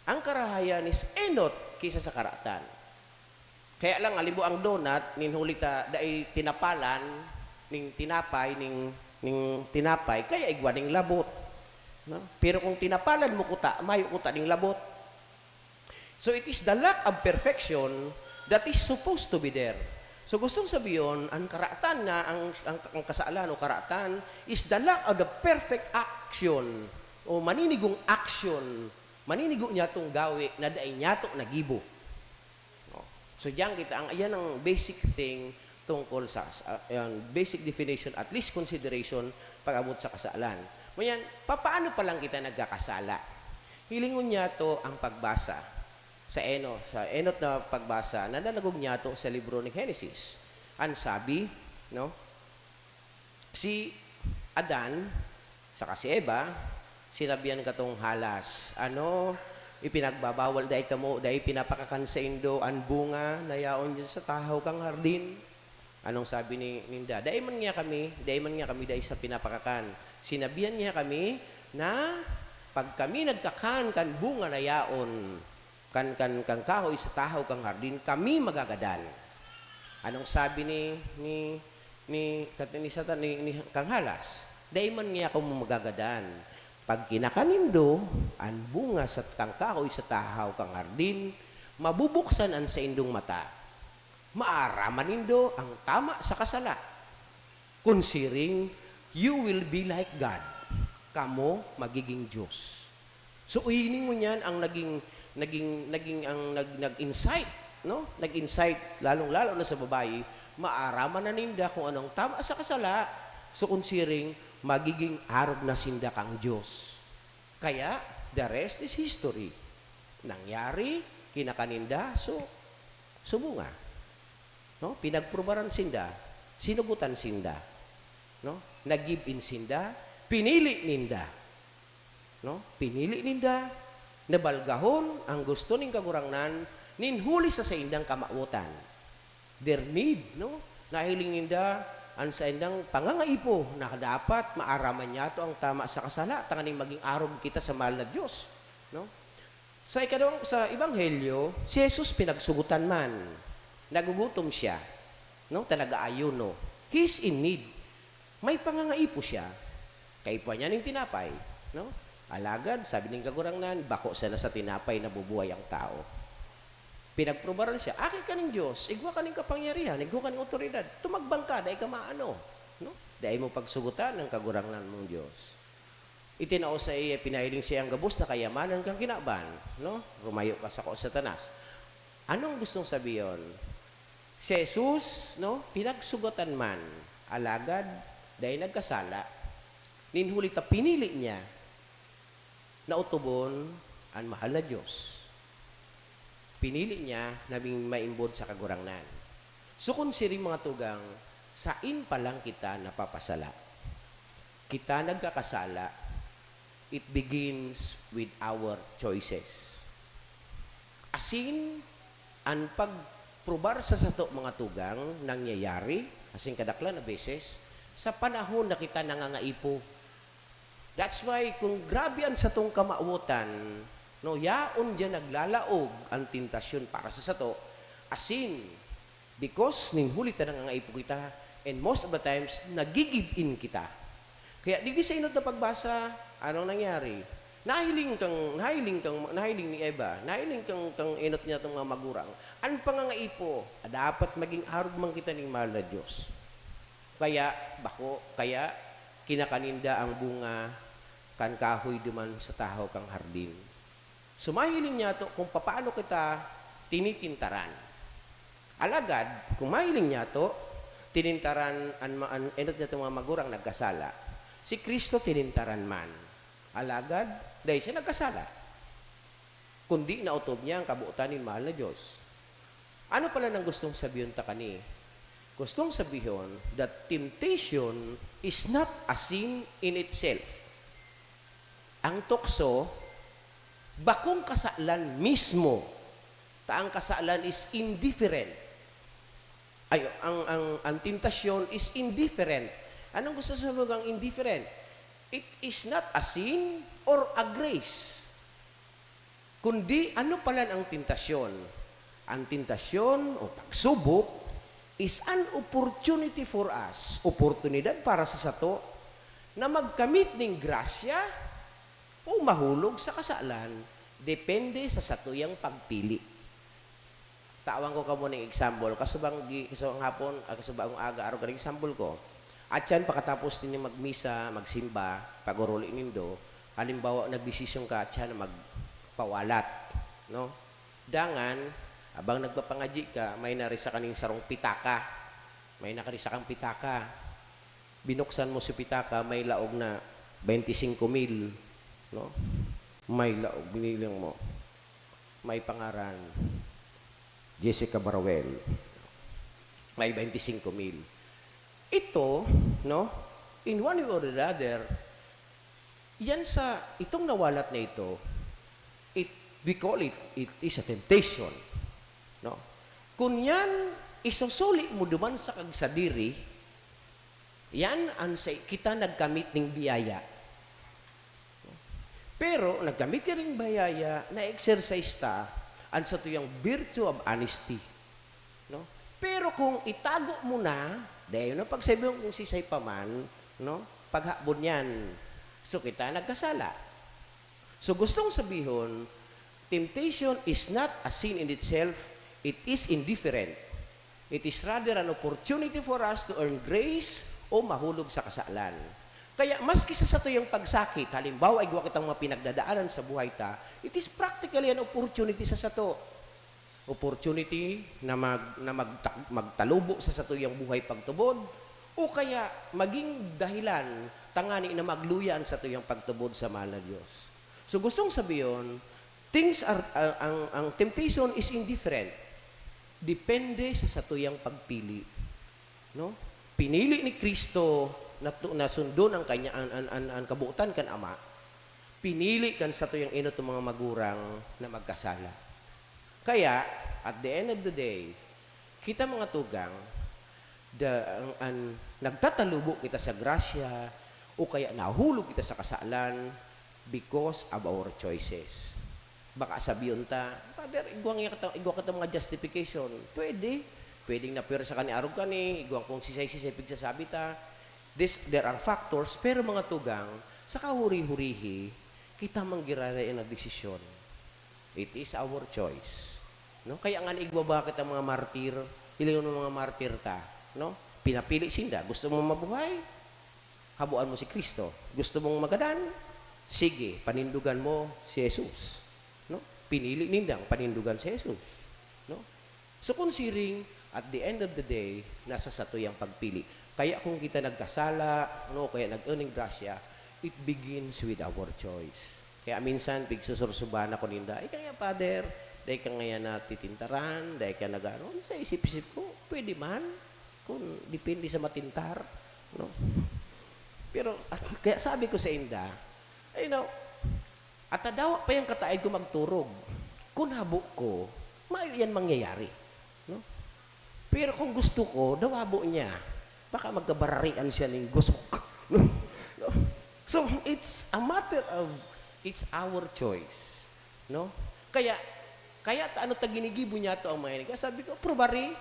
ang karahayan is enot kaysa sa karatan. Kaya lang, halimbawa, ang donut, nin huli ta, dai tinapalan, ning tinapay, ning, ning tinapay, kaya igwa ning labot. No? Pero kung tinapalan mo kuta, mayo kuta ning labot. So, it is the lack of perfection that is supposed to be there. So, gustong sabihon, ang karatan na, ang, ang, ang kasalan o karatan is the lack of the perfect action o maninigong action, maninigo niyatong gawi na dai niyato nagibo. No? So, diyan kita, ang, yan ang basic thing tungkol sa, sa, yan, basic definition, at least consideration, pag-abot sa kasalan. Ngunyan, papaano pa lang kita nagkakasala? Hilingon niyato ang pagbasa sa eno-, sa enot na pagbasa na nalagog niyato sa libro ni Genesis. An sabi, no? Si Adan saka si Eva, sinabihan katong halas, "Ano, ipinagbabawal dai kamo, dai pinapakakan saindo an bunga na yaon diyan sa tahaw kan hardin?" Anong sabi ni, ninda? "Dai man niya kami, dai man niya kami dai sa pinapakakan. Sinabihan niya kami na pag kami nagkakan kan bunga na yaon, kan, kan, kan kahoy sa tahaw kan hardin, kami magagadan." Anong sabi ni, ni, ni, kat-, ni Satan, ni, ni, kang halas? "Dai man niya kamo magagadan. Pag kinakan nindo an bunga sa, kan kahoy sa tahaw kan hardin, mabubuksan an saindong mata. Maaraman nindo ang tama saka sala. Kun siring, you will be like God. Kamo magiging Dios." So, ini ngunyan ang naging, naging, naging ang nag-, nag-incite, no? Nag-incite, lalong-lalo na sa babayi, maaraman na ninda kung anong tama saka sala. So, kun siring, magiging arog na sinda kang Dios. Kaya, the rest is history. Nangyari, kinakan ninda, so, sumunga. No? Pinagprubaran sinda, sinugutan sinda, no? Nag-give in sinda, pinili ninda, no? Pinili ninda, nabalgahon ang gusto ning Kagurangnan, nin huli sa saindang kamawotan. Their need, no? Nahiling ninda an saindang pangangaipo na dapat maaraman niyato ang tama saka sala, tanganing maging arog kita sa mahal na Dios, no? Sa ikadawang, sa Ebanghelyo, si Jesus pinagsugotan man. Nagugutom siya, no? Ta nag-aayuno. He is in need. May pangangaipo siya. Kaipuhan niya ning tinapay, no? Alagad, sabi ning Kagurangnan, "Bako sana sa tinapay nabubuhay ang tao." Pinagprubaran siya, "Aki ka ning Dios, igwa ka ning kapangyarihan, igwa ka ning awtoridad. Tumagbang ka, dai ka maano, no? Dai mo pagsugotan ang Kagurangnan mong Dios." Itinao saiya, pinahiling saiyang gabos na kayamanan kan kinaban, no? Rumayo ka sako, Satanas. Anong gustong sabihon? Si Jesus, no, pinagsugatan man, alagad dai nagkasala. Nin huli ta pinili niya na otobon an mahal na Dios. Pinili niya na maging maimbod sa Kagurangnan. So, kun siring, mga tugang, sain pa lang kita napapasala. Kita nagkakasala, It begins with our choices. Asin, an pagprobar sa sato, mga tugang, nangyayari, asin kadaklan na beses, sa panahon na kita nangangaipo. That's why, kung grabe an satong kamawotan, no, yaon diyan naglalaog an tentasyon para sa sato, asin, because nin huli ta nangangaipo kita, and most of the times, nagi-give in kita. Kaya digdi sa inot na pagbasa, anong nangyari? Nahiling kang, nahiling kang, nahiling ni Eva, nahiling kang, kang inot niya tong mga magurang. An pangangaipo, dapat maging arog man kita ning mahal na Dios. Kaya, bako, kaya, kinakaninda ang bunga kan kahoy duman sa tahaw kang hardin. So, mahiling niyato kung papaano kita tinitintaran. Alagad, kung mahiling niyato, tinintaran an ma-, an enot niyatong mga magurang nagkasala. Si Cristo tinintaran man. Alagad, dai siya nagkasala. Kundi naotob niya ang kabotan nin mahal na Dios. Ano pala nang gustong sabihon ta kani? Gustong sabihon that temptation is not a sin in itself. Ang tukso, bakong kasalan mismo, ta ang kasalan is indifferent. Ay, ang, ang, ang tentasyon is indifferent. Anong gusto sa lugang indifferent? It is not a sin or a grace. Kundi ano palan ang tentasyon? Ang tentasyon o pagsubok is an opportunity for us, oportunidad para sa sato na magkamit ning grasya o mahulog sa kasalan, depende sa satuyang pagpili. Tawan ko kamo ning example. Kasubang gi-, kasubang hapon, ah, kasubang aga, arog kan example ko. Atyan, pakatapos ninyo magmisa, magsimba, pag-oruli nindo, halimbawa, nagdesisyon ka, atyan, na magpawalat, no? Dangan, habang nagpapangadyi ka, may narisa kaning sarong pitaka. May nakarisa kang pitaka. Binuksan mo si pitaka, may laog na twenty-cinco mil, no? May laog, binilang mo. May pangaran, Jessica Baruel. May twenty-cinco mil. Ito, no? In one way or the other, yan sa, itong nawalat na ito, it, we call it, it is a temptation, no? Kun yan, isusuli mo duman sa kagsadiri, yan an sa kita nagkamit ning biyaya. Pero nagkamit ka ning biyaya, na-exercise ta an satuyang virtue of honesty, no? Pero kung itago mo na, dayon na pagsabihon kung sisay pa man, no? Paghabon niyan, so kita nagkasala. So gustong sabihon, temptation is not a sin in itself, it is indifferent. It is rather an opportunity for us to earn grace o mahulog sa kasalan. Kaya maski sa satuyang pagsakit, halimbawa, igwa kitang mga pinagdadaanan sa buhay ta, it is practically an opportunity sa sato. Opportunity na mag-, na magta-, magtalubo sa satuyang buhay pagtubod, o kaya maging dahilan tangani na magluya an satuyang pagtubod sa mahal na Dios. So, gustong sabihon, things are, ah, ang, ang temptation is indifferent. Depende sa satuyang pagpili, no? Pinili ni Cristo na tu-, na sundon ang kanya, an, an, an, an kabotan kan Ama. Pinili kan satuyang enot mga magurang na magkasala. Kaya, at the end of the day, kita mga tugang, da-, ang, an, nagtatalubo kita sa grasya, o kaya nahulog kita sa kasalan because of our choices. Baka sabihon ta, "Father, igwa niya kita, igwa kita mga justification." Pwede. Pwedeng napwersa ka ni arog ka ni, igwa kung sisay-sisay pigsasabi ta. This, there are factors, pero mga tugang, sa kahuri-hurihi, kita man giraray ang nagdesisyon. It is our choice. No? Kaya nga igwa ba kita mga martir, hilingon mo mga martir ta, no? Pinapili sinda. Gusto mo mabuhay? Haboan mo si Cristo. Gusto mong magadan? Sige, panindogan mo si Jesus. No? Pinili nindang panindogan si Jesus. No? So, kun siring, at the end of the day, nasa satuyang pagpili. Kaya kung kita nagkasala, no, kaya nag-earning grasya, it begins with our choice. Kaya minsan, pigsusursubahan ako ninda, "Ay, kaya, Father, dai ka ngayon natitintaran, dai ka nag-ano." Sa isip-isip ko, pwede man. Kung depende sa matintar, no? Pero, at, kaya sabi ko sa inda, you know, At tadawa pa yung kataed ko magturog. Kung habo ko, mayo yan mangyayari. No? Pero kung gusto ko, daw habo niya. Baka magkabararian siya ning gusok. No? No? So, it's a matter of, it's our choice. No? Kaya, kaya ta, ano ta ginigibo niya to ang mga ini. Kaya sabi ko, probari.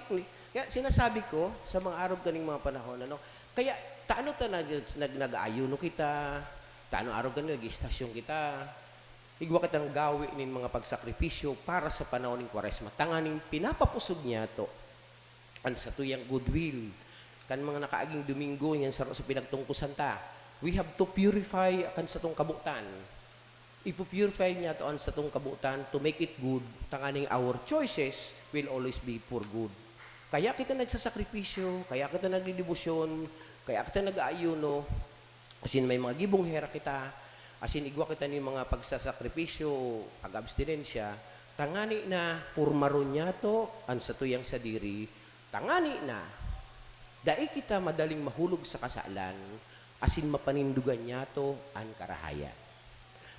Kaya sinasabi ko sa mga arog kaning mga panahon, ano, kaya ta, ano ta nag, nag, nag-aayuno kita, ta, ano, arog kani, nag-istasyon kita. Igwa kitang gawi nin mga pagsakripisyo para sa panahon nin Kwaresma, tanganing pinapapusog niya to an satuyang goodwill kan mga nakaaging Domingo nyan sa, sa pinagtungkosan ta. We have to purify kan satong kabotan. Ipu-purify niya to an satong kabotan to make it good, tanganing our choices will always be for good. Kaya kita nagsasakripisyo, kaya kita nagdedebosyon, kaya kita nag-aayuno, asin may mga gibong herak kita, asin igwa kita nin mga pagsasakripisyo o pag-abstinensya, tangani na pormaron niya to an satuyang sadiri, tangani na dai kita madaling mahulog sa kasalan, asin mapanindogan niyato an karahayan.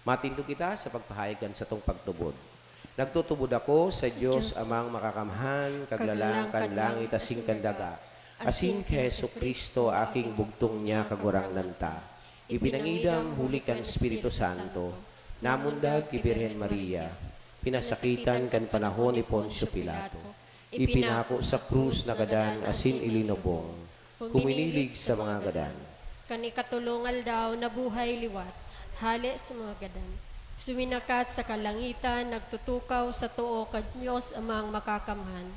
Matindog kita sa pagpahayag kan satong pagtubod. Nagtutubod ako sa Sa Dios Dios. Amang Makakamhan, Kaglalang Kaglalang kan kan langit langit asin asin kan daga, daga, asin asin ki ki Jesu-Cristo, Jesu-Cristo, aking aking bugtong niya Kagurangnan ta. Ipinangidam huli kan Espiritu Santo, namundag ki Birhen Maria, pinasakitan kan panahon ni Poncio Pilato, ipinako sa krus, nagadan asin ilinubong, huminilig sa mga gadan. Kan ikatolong aldaw, nabuhay liwat, hale sa mga gadan. Suminakat sa kalangitan, nagtutukaw sa too kan Dios Amang Makakamhan.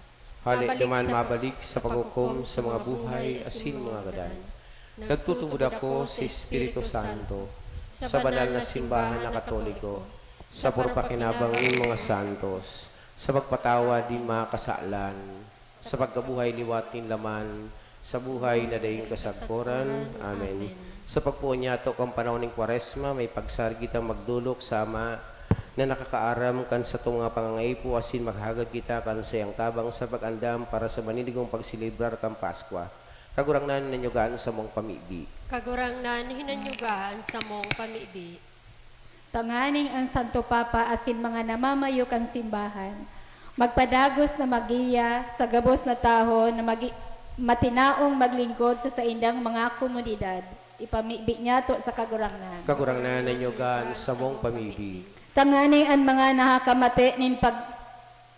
Hale Mabalik duman sa pag-, mabalik sa sa paghukom paghukom sa sa mga mga buhay buhay asin asin mga mga gadan. gadan. Nagtutubod ako sa Espiritu Santo, sa banal na simbahan na Katoliko, sa pagpakinabang nin mga santos, sa pagpatawad nin mga kasalan, sa pagkabuhay liwat nin laman, sa buhay na daing kasagkoran. Amen. Amen. Sa pagpoon niyato kan panahon nin Kwaresma, may pagsari kitang magdolok sa Ama na nakakaaram kan satong mga pangangaipo, asin maghagad kita kan saiyang tabang sa pag-andam para sa maninigong pagselebrar kan Paskwa. Kagurangnan, hinanyuga an samong pamibi. Kagurangnan, hinanyuga an samong pamibi. Tanganing an Santo Papa asin mga namamayo kan simbahan magpadagos na maggiya sa gabos na tawo na magi-, matinaong maglingkod sa saindang mga komunidad. Ipamibi niyato sa Kagurangnan. Kagurangnan, hinanyuga an samong pamibi. Tanganing an mga nakakamate nin pag-,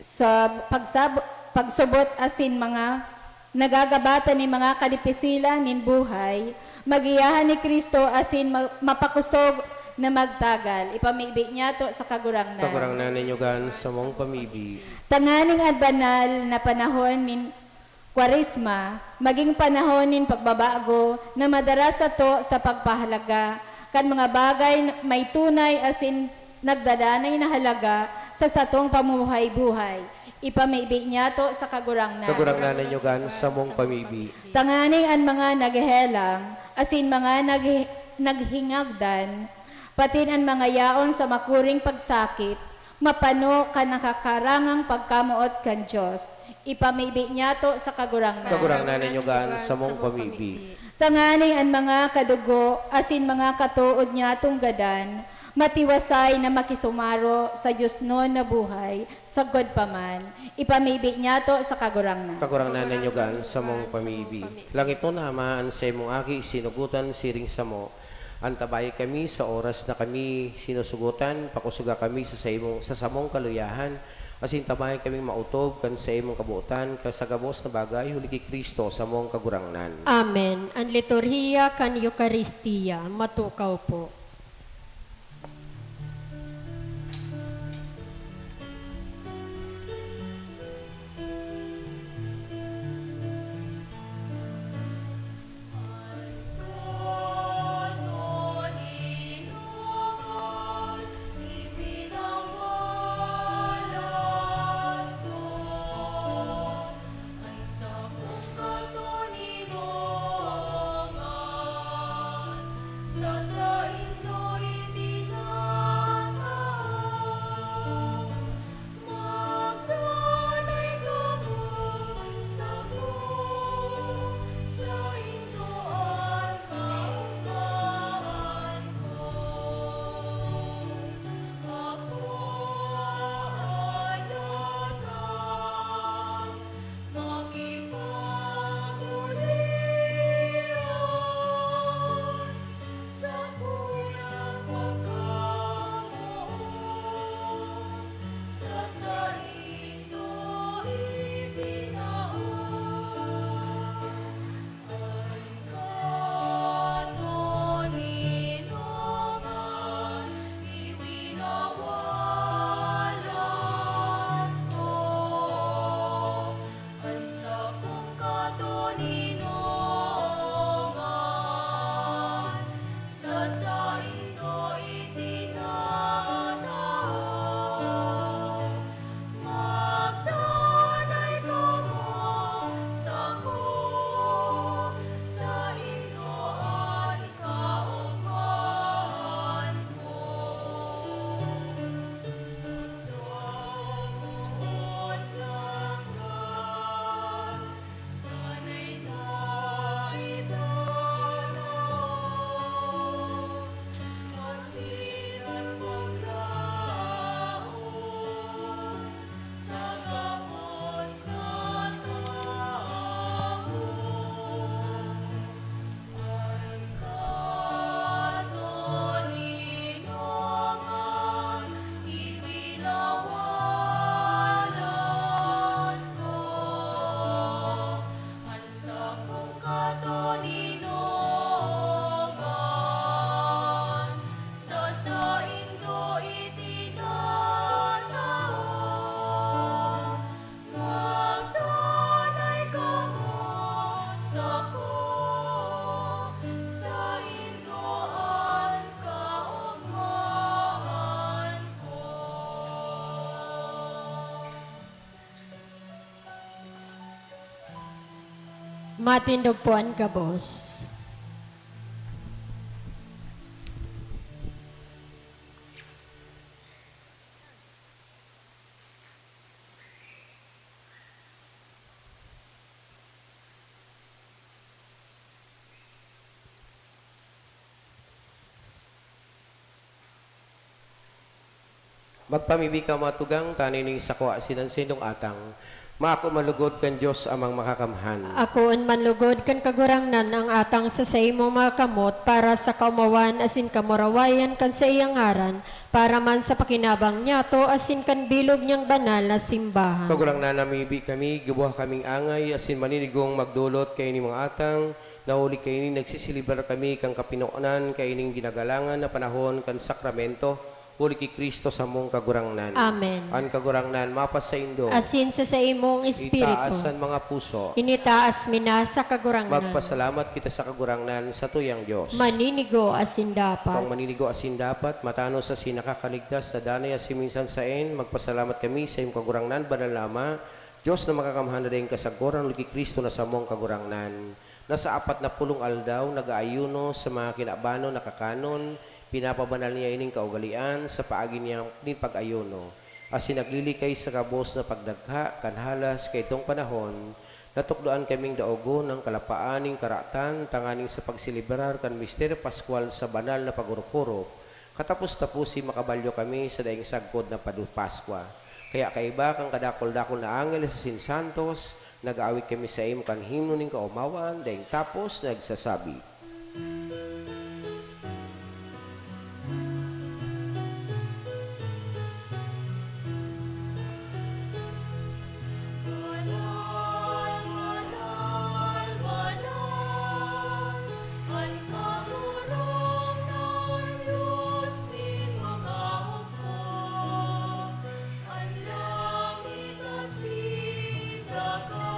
sa pagsab-, pagsubot asin mga nagagabatan nin mga kadipisilan nin buhay, magiyahan ni Cristo asin ma-, mapakosog na magtagal. Ipamibi niyato sa Kagurangnan. Kagurangnan, hinanyuga an samong pamibi. Tanganing an banal na panahon nin Kwaresma magin panahon nin pagbabago na madara sato sa pagpahalaga kan mga bagay na may tunay asin nagdadanay na halaga sa satong pamuhay-buhay. Ipamibi niyato sa Kagurangnan. Kagurangnan, hinanyuga an samong pamibi. Tanganing an mga naghehelang asin mga naghi-, naghingagdan, patin an mga yaon sa makuring pagsakit, mapano kan nakakarangang pagkamoot kan Dios. Ipamibi niyato sa Kagurangnan. Kagurangnan, hinanyuga an samong pamibi. Tanganing an mga kadugo asin mga katood niyatong gadan matiwasay na makisumaro sa diosnon na buhay, sagkod pa man. Ipamibi niyato sa Kagurangnan. Kagurangnan, hinanyuga an samong pamibi. Langitnon na Ama, an saimong Aki sinugotan siring samo. Antabayi kami sa oras na kami sinusugotan, pakusoga kami sa saimong, sa samong kaluyahan, asin tabayi kaming maotob kan saimong kabotan, kan sa gabos na bagay, huli ki Cristo, samong Kagurangnan. Amen. An liturhiya kan Eukaristia, matukaw po. Matindog po an gabos. Magpamibi ka, mga tugang, ta an ini sako asin an saindong atang, maako man lugod kan Dios Amang Makakamhan. Akoon man lugod kan Kagurangnan an atang sa saimong mga kamot, para sa kaomawan asin kamurawayan kan saiyang ngaran, para man sa pakinabang niyato asin kan bilog niyang banal na simbahan. Kagurangnan, namibi kami, gibuha kaming angay, asin maninigong magdolot kaining mga atang, na huli kaini nagseselebrar kami kan kapinonan kaining ginagalangan na panahon kan sakramento, huli ki Cristo samong Kagurangnan. Amen. An Kagurangnan mapasaindo. Asin sa saimong espiritu. Itaas an mga puso. Initaas mi na sa Kagurangnan. Magpasalamat kita sa Kagurangnan, satuyang Dios. Maninigo asin dapat. Kung maninigo asin dapat, matanos asin nakakaligtas na danay asin minsan saen, magpasalamat kami sa imong Kagurangnan, Banal na Ama, Dios na Makakamhan na daing kasagkoran, huli ki Cristo na samong Kagurangnan. Na sa apat na pulong aldaw nag-aayuno sa mga kinabanon na kakanon, pinapabanal niya ining kaugalean sa paagi niya nin pag-ayuno, asin naglilikay sa gabos na pagdagha kan halas kaidtong panahon. Natukdoan kaming daogon an kalapaan nin karatan tanganing sa pagselebrar kan misteryo paskwal sa banal na pag-orop-orop, katapos-taposi makabalyo kami sa daing sagkod na padu-, Paskwa. Kaya kaiba kan kadakul-dakul na anghel asin santos, nag-aawit kami saimo kan himno nin kaomawan, daing tapos nagsasabi, An langit asin daga,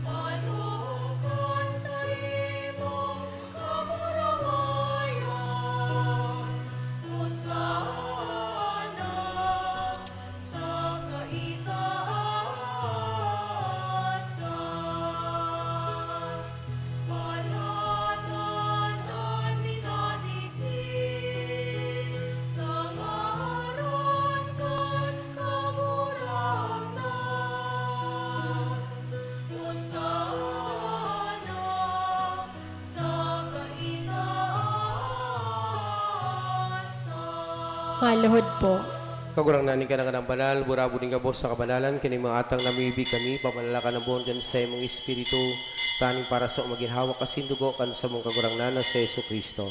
panokan sa imong kamurawayan. Hosana sa kaitaasan. Palatanan an minadigdi sa ngaran kan Kagurangnan. Hosana sa kaitaasan. Maluhod po. Kagurangnan, ika na kanang banal, burabod nin gabos sa kabanalan, kaining mga atang namibi kami, pabanala ka na boon kan saimong Espiritu, tanganing para sa magin hawak asin dugo kan samong Kagurangnan na si Jesu-Cristo.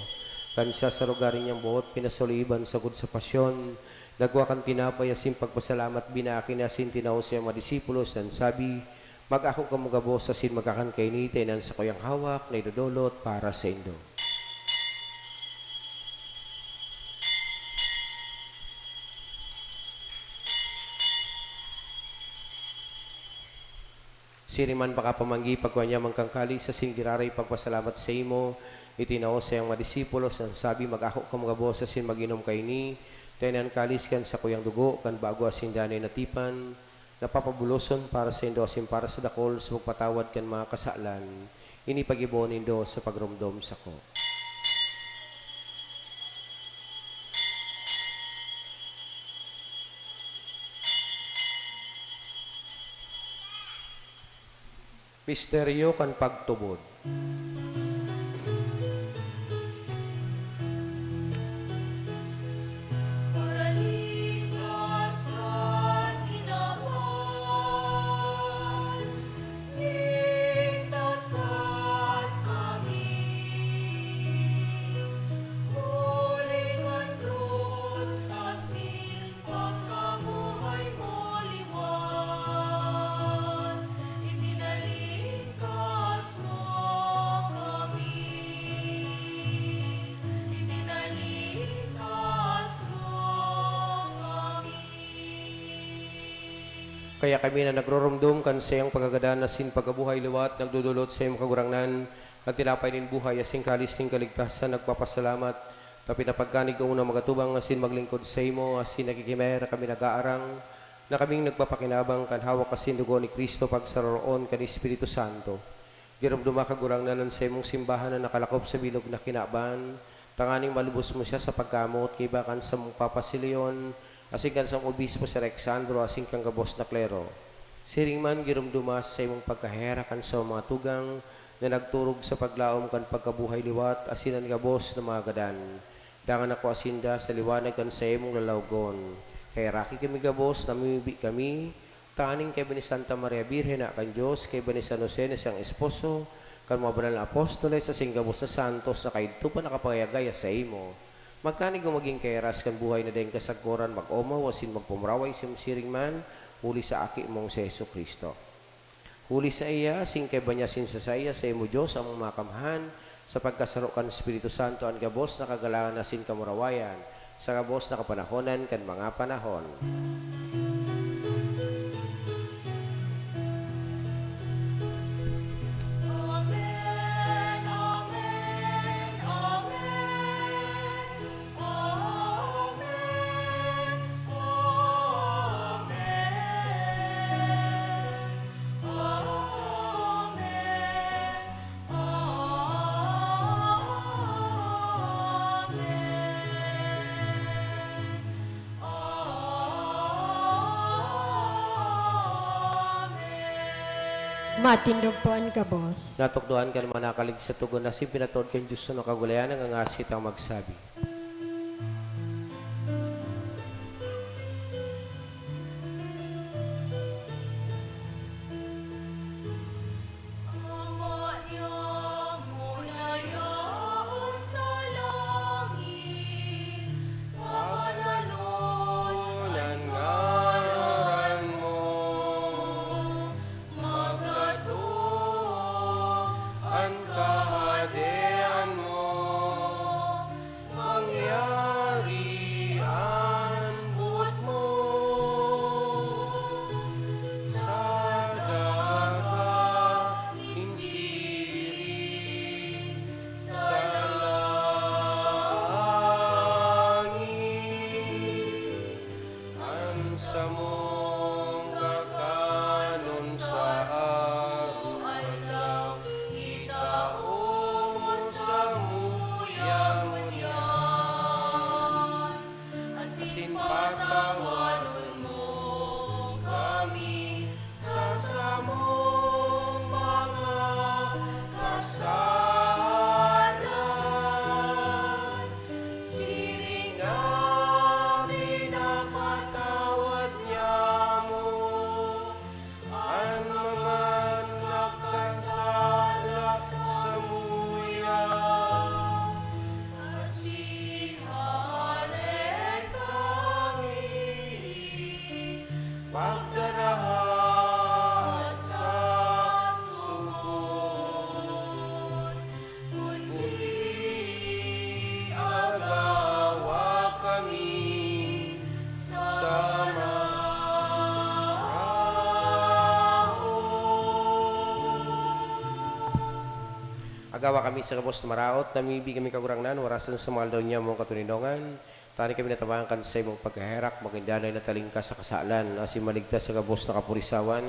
Kan siya sa lugar niyang buot pinasauliban sagkod sa pasyon, nagkua kan tinapay asin pagpasalamat, binaak ini asin tinao sa iyang mga disipulos, na nagsabi, "Mag-ako kamo gabos asin magkakan kaini, ta ini an sakuyang hawak na idodolot para saindo." Siring man pakapamanggi, pagkua niya man kan kalis asin giraray pagpasalamat saimo, itinao sa iyang mga disipulos, na nagsabi, "Mag-ako kamo gabos asin mag-inom kaini, ta ini an kalis kan sakuyang dugo kan bago asin danay na tipan, na papabuloson para saindo asin para sa dakul sa pagpatawad kan mga kasalan. Ini pag-ibohon nindo sa pagromdom sako." Misteryo kan pagtubod. Paraniglas kan kinawan, ligtasan kami. Huli kan krus asin pagkabuhay mo liwat, itinalingkas mo kami, itinalingkas mo kami. Kaya kami na nagroromdom kan saiyang pagkagadan asin pagkabuhay liwat, nagdodolot saimo, Kagurangnan, kan tinapay nin buhay asin kalis nin kaligtasan, nagpapasalamat, ta pinapagkanig kamo na magatubang asin maglingkod saimo, asin nakikimera kami nag-aarang Na kaming nagpapakinabang kan hawak asin dugo ni Cristo pagsaroroon kan Espiritu Santo. Giromdoma, Kagurangnan, an saimong simbahan na nakalakop sa bilog na kinaban, tanganing malubos mo siya sa pagkamoot kaiba kan samong Papa si Leon, asin kan samong Obispo si Alexandro, asin kan gabos na klero. Siring man, giromdoma sa saimong pagkaherak an samong mga tugang na nagturog sa paglaom kan pagkabuhay liwat, asin an gabos na mga gadan. Dangan akoa sinda sa liwanag kan saimong lalawgon. Kaheraki kami gabos, namimibi kami, tanganing kaiba ni Santa Maria Birhen, ina kan Dios, kaiba ni San Jose na siyang esposo, kan mga banal na apostoles, asin gabos na santos na kaidto pa nakapagayagaya saimo, magkanig o magin kahiras kan buhay na daing kasagkoran, mag-omaw asin magpamuraway sa imong siring man, huli sa Aki mong si Jesu-Cristo. Huli saiya, asin kaiba niya, asin sa saiya, saimo, Dios, among Makamhan, sa pagkasaro kan Espiritu Santo, an gabos na kagalangan asin kamurawayan, sa gabos na kapanahonan kan mga panahon. Amen, amen, amen. Amen. Amen. Amen. Amen. Matindog po an gabos. Natukdoan kan mga nakalig sa tugon na si pinatod kan Dios na kagulayan, nangangasi tang magsabi. Ama niyamo na yaon sa langit, pagkananon an ngaran mo, maglato an kahadean mo, mangyari an boot mo sa daga nin siring sa langit. An samong kakanon sa araw-araw, itao mo samuya ngunyan, asin patawanon mo kami sa samong mga kasalan, siring na pinapatawad niamo an mga nakasala samuya. Asin hale kami pagdaraha sa sugod, kundi agawa kami sa maraot. Agawa kami sa gabos na maraot, namimibi kami, Kagurangnan, warasan sa mga aldaw niya mong katoninongan, tanganing kami natabangan kan saimong pagkaherak, magin danay na talingkas sa kasalan, asin maligtas sa gabos na kapurisawan,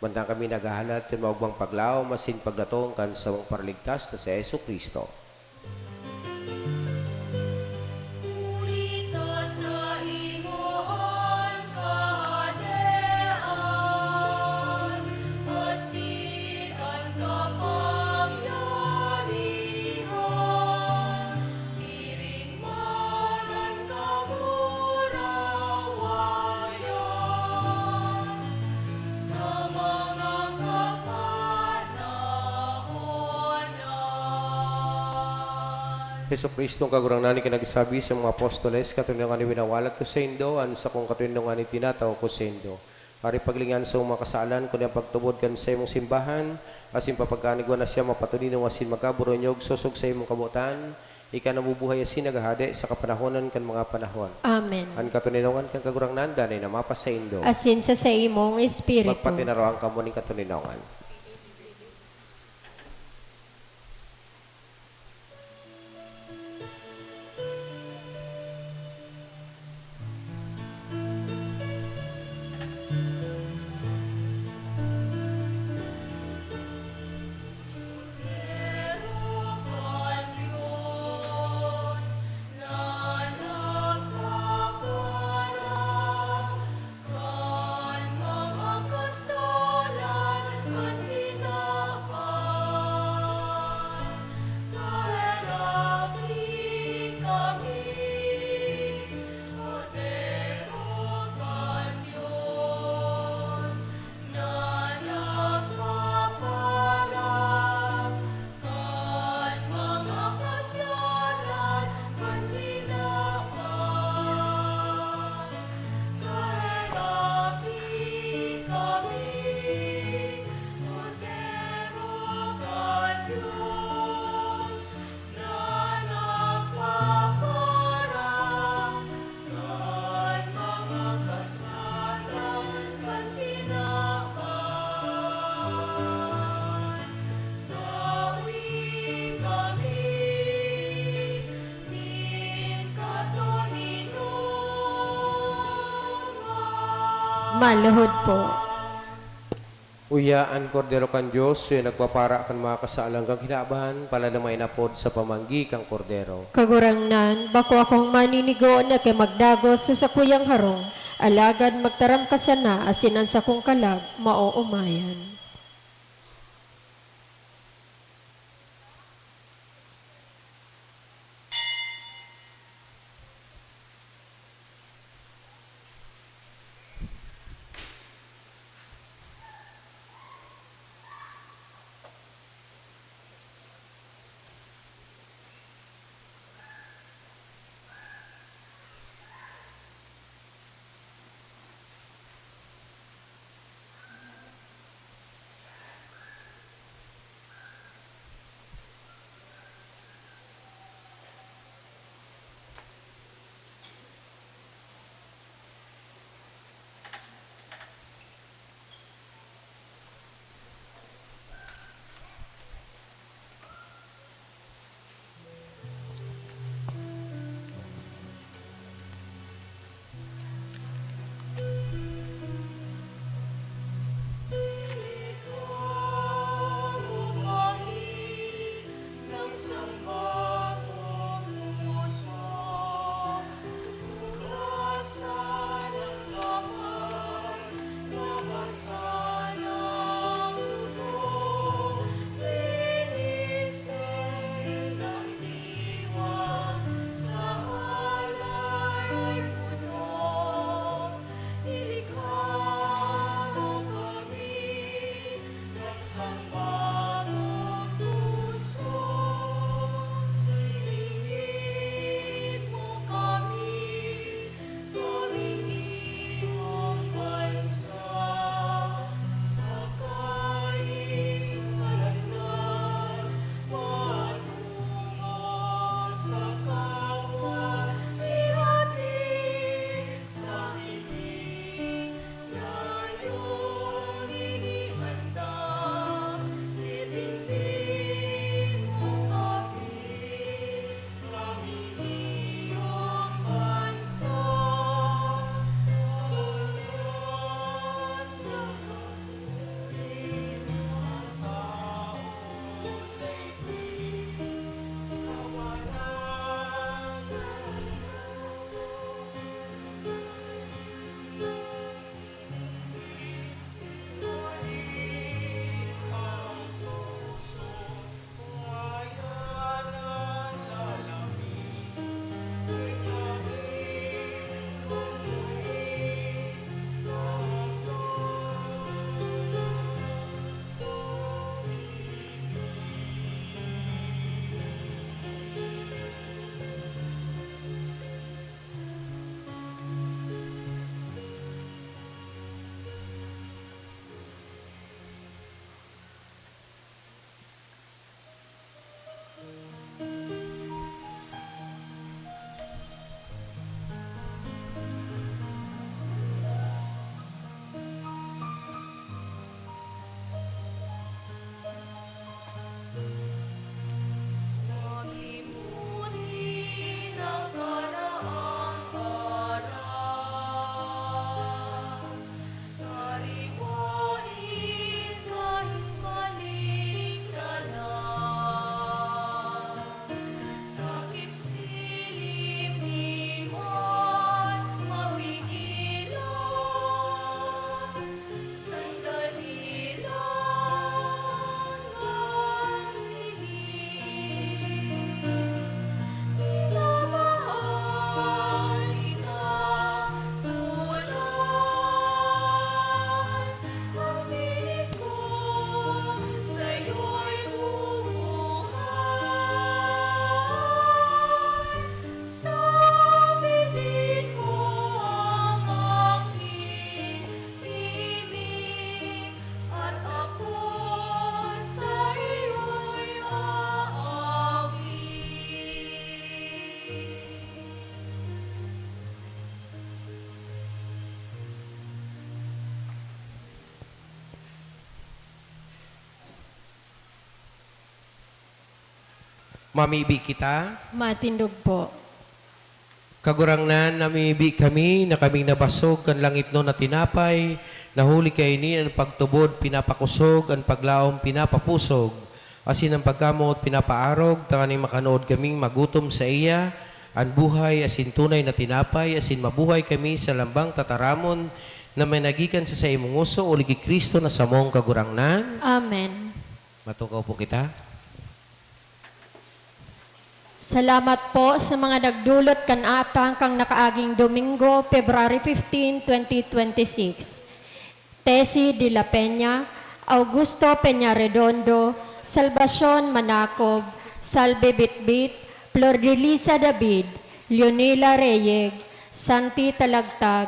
mantang kami naghahalat kan maogmang paglaom asin pagdatong kan samong Paraligtas na si Jesu-Cristo. Huli ta saimo an kahadean, asin an kapangyarihan, siring man an kamurawayan, sa mga kapanahonan. Jesu-Cristo, an Kagurangnan, ikinagsabi sa mga apostoles, "Katoninongan na winawalat ko saindo, an sakong katoninongan itinatao ko saindo." Ari, paglingahan sa mga kasalan, kundi an pagtubod kan saimong simbahan, asin papagkaigwa na siya mapatoninong asin magkaboronyog, sosog sa imong kabotan, ika na nabubuhay asin naghahade sa kapanahonan kan mga panahon. Amen. An katoninongan kan Kagurangnan danay na mapasaindo. Asin sa saimong espiritu. Magpatinaraan kamo nin katoninongan. Maluhod po. Uya, an Kordero kan Dios, siya nagpapara kan mga kasalan kan kinaban, palalamain apod sa pamanggi kan Kordero. Kagurangnan, bako akong maninigo na kay magdagos sa sakuyang harong, alagad magtaram ka sana asin an sakong kalag maoomayan. Mamibi kita. Matindog po. Kagurangnan, namimibi kami na kaming nabasog kan langitnon na tinapay, na huli kaini an pagtubod pinapakosog, an paglaom pinapapusog, asin an pagkamoot pinapaarog, tanganing makanood kaming magutom saiya, an buhay asin tunay na tinapay, asin mabuhay kami sa lambang tataramon na may nagikan sa saimong ngoso, huli ki Cristo na samong Kagurangnan. Amen. Matukaw po kita. Salamat po sa mga nagdulot kan atang kan nakaaging Domingo, February fifteen, twenty twenty-six. Tessie de la Peña, Augusto Peña Redondo, Salvacion Manacob, Salvi Bitbit, Flordelisa David, Leonila Reyeg, Santi Talagtag,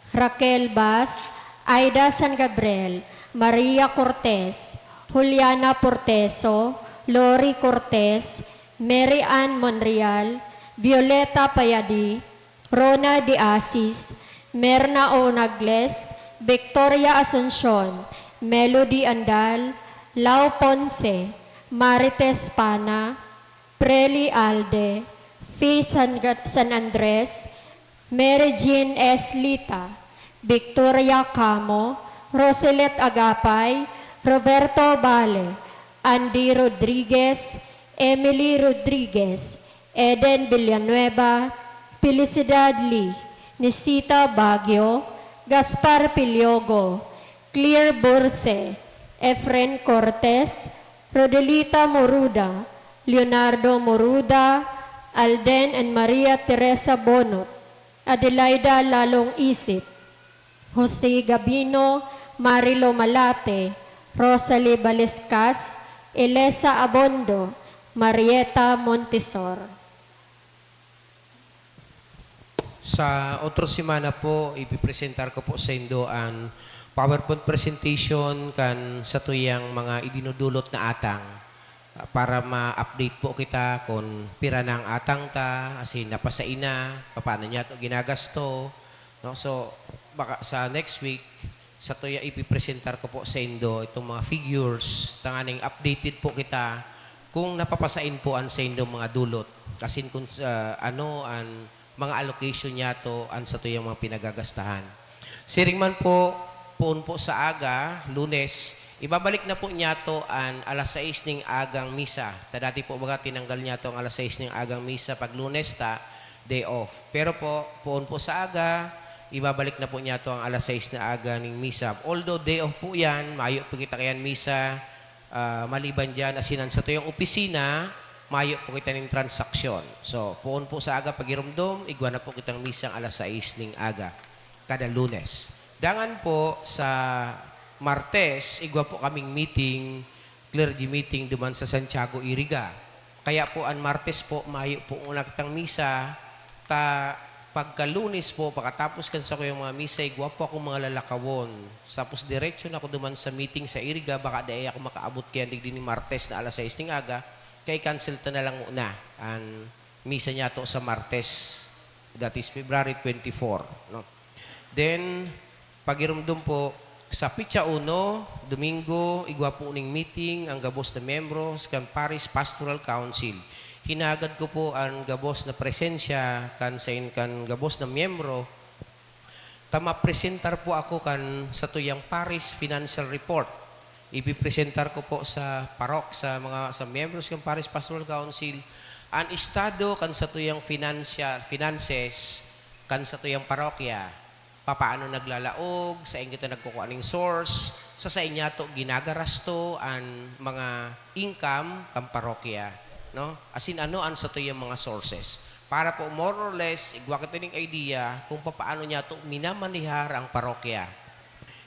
Raquel Bas, Aida San Gabriel, Maria Cortez, Juliana Porteso, Lori Cortez, Mary Ann Monreal, Violeta Payadi, Rona de Asis, Merna Onagles, Victoria Asuncion, Melody Andal, Lau Ponce, Marites Pana, Preli Alde, Fi San Ga-, San Andres, Mary Jean S. Lita, Victoria Camo, Roselet Agapay, Roberto Bale, Andy Rodriguez, Emily Rodriguez, Eden Villanueva, Felicidad Lee, Nisita Baguio, Gaspar Piliogo, Clear Borse, Efren Cortez, Rodelita Moruda, Leonardo Moruda, Alden and Maria Teresa Bonot, Adelaida Lalong Isip, Jose Gabino, Marilo Malate, Rosalie Balescas, Elesa Abondo, Marieta Montesor. Sa otro semana po, ipipresentar ko po saindo an PowerPoint presentation kan satuyang mga idinudulot na atang, ah, para ma-update po kita kun pira na ang atang ta, asin napasai na, papaano niyato ginagasto, no? So, baka sa next week, satuya ipipresentar ko po saindo itong mga figures, tanganing updated po kita kung napapasain po an saindong mga dulot, asin kung, ah, ano an mga allocation niyato an satuyang mga pinagagastahan. Siring man po, poon po sa aga, Lunes, ibabalik na po niyato an alas sais ning agang misa. Ta dati po baga tinanggal niyato ang alas sais ning agang misa pag Lunes ta, day off. Pero po, poon po sa aga, ibabalik na po niyato ang alas sais na aga ning misa. Although day off po yan, mayo po kita kayan misa, ah, maliban diyan, asin an satuyang opisina, mayo po kita ning transaksyon. So, poon po sa aga pagiromdom, igwa na po kitang misang alas sais ning aga, kada Lunes. Dangan po sa Martes, igwa po kaming meeting, clergy meeting duman sa Santiago, Iriga. Kaya po an Martes po, mayo po nguna kitang misa, ta pagka Lunes po, pakatapos kan sakuyang mga misa, igwa po akong mga lalakawon. Tapos diretso na ako duman sa meeting sa Iriga, baka dai ako makaabot kaya digdi ni Martes na alas sais ning aga, kaya i-cancel ta na lang nguna an misa niyato sa Martes, that is February twenty-four, no? Then, pagiromdom po, sa petsa uno, Domingo, igwa po ning meeting ang gabos na miyembro kan Parish Pastoral Council. Hinagad ko po an gabos na presensya kan sain-, kan gabos na miyembro ta mapresentar po ako kan satuyang Parish Financial Report. Ipipresentar ko po sa parok-, sa mga, sa miyembros kan Parish Pastoral Council an estado kan satuyang financial, finances kan satuyang parokya. Papaano naglalaog, saen kita nagkukua ning source, sa saen niyato ginagarasto an mga income kan parokya, no? Asin ano an satuyang mga sources. Para po more or less, igwa kita ning idea kung papaano niyato minamanehar ang parokya.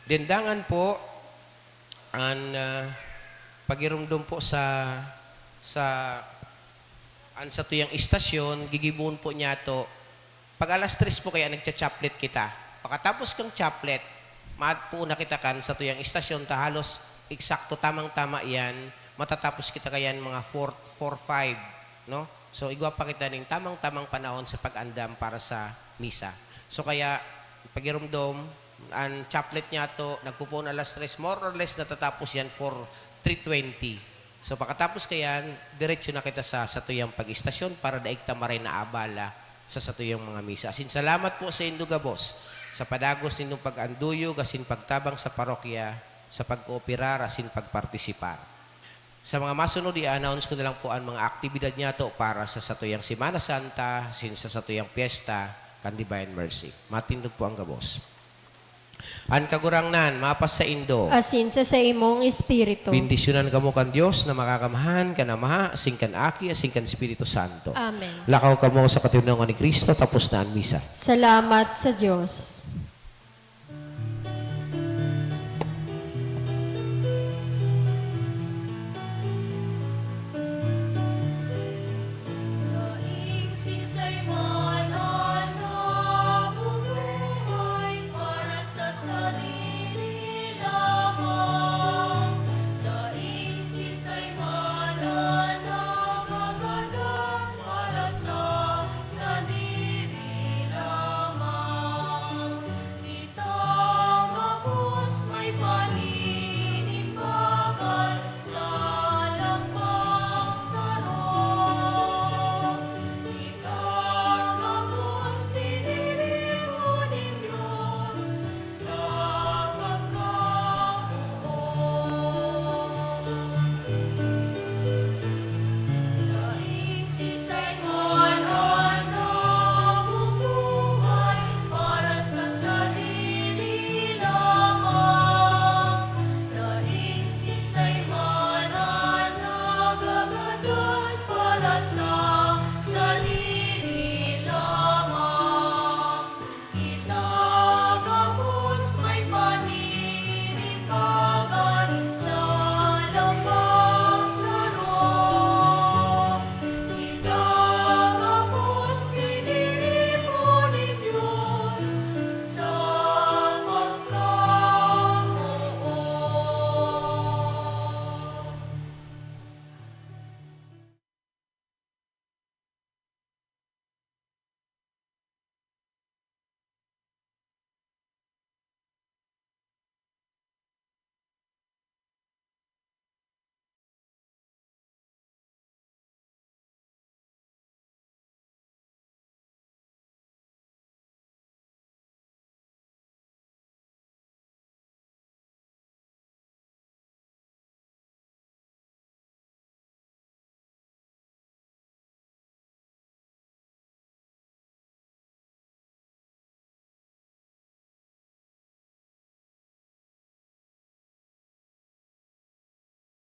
Then dangan po, an, ah, pagiromdom po sa, sa, an satuyang istasyon, gigibohon po niyato pag alas tres po kaya nagcha-chaplet kita. Pakatapos kan chaplet, maad po na kita kan satuyang istasyon ta halos eksakto, tamang-tama iyan, matatapos kita kayan mga four, four five, no? So, igwa pa kita ning tamang-tamang panahon sa pag-andam para sa misa. So, kaya, pagiromdom, an chaplet niyato, nagpupuon alas tres, more or less natatapos yan for three twenty. So, pakatapos kayan, diretso na kita sa satuyang pag-istasyon para daig ta maray naabala sa satuyang mga misa. Asin salamat po saindo gabos sa padagos nindong pag-anduyog asin pagtabang sa parokya, sa pagkooperar asin pagpartisipar. Sa mga masunod, i-announce ko na lang po an mga aktibidad niyato para sa satuyang Semana Santa asin sa satuyang pyesta kan Divine Mercy. Matindog po an gabos. An Kagurangnan mapasaindo. Asin sa saimong espiritu. Bendisyonan kamo kan Dios na Makakamhan, kan Ama, asin kan Aki, asin kan Espiritu Santo. Amen. Lakaw kamo sa katinongan ni Cristo, tapos na an misa. Salamat sa Dios.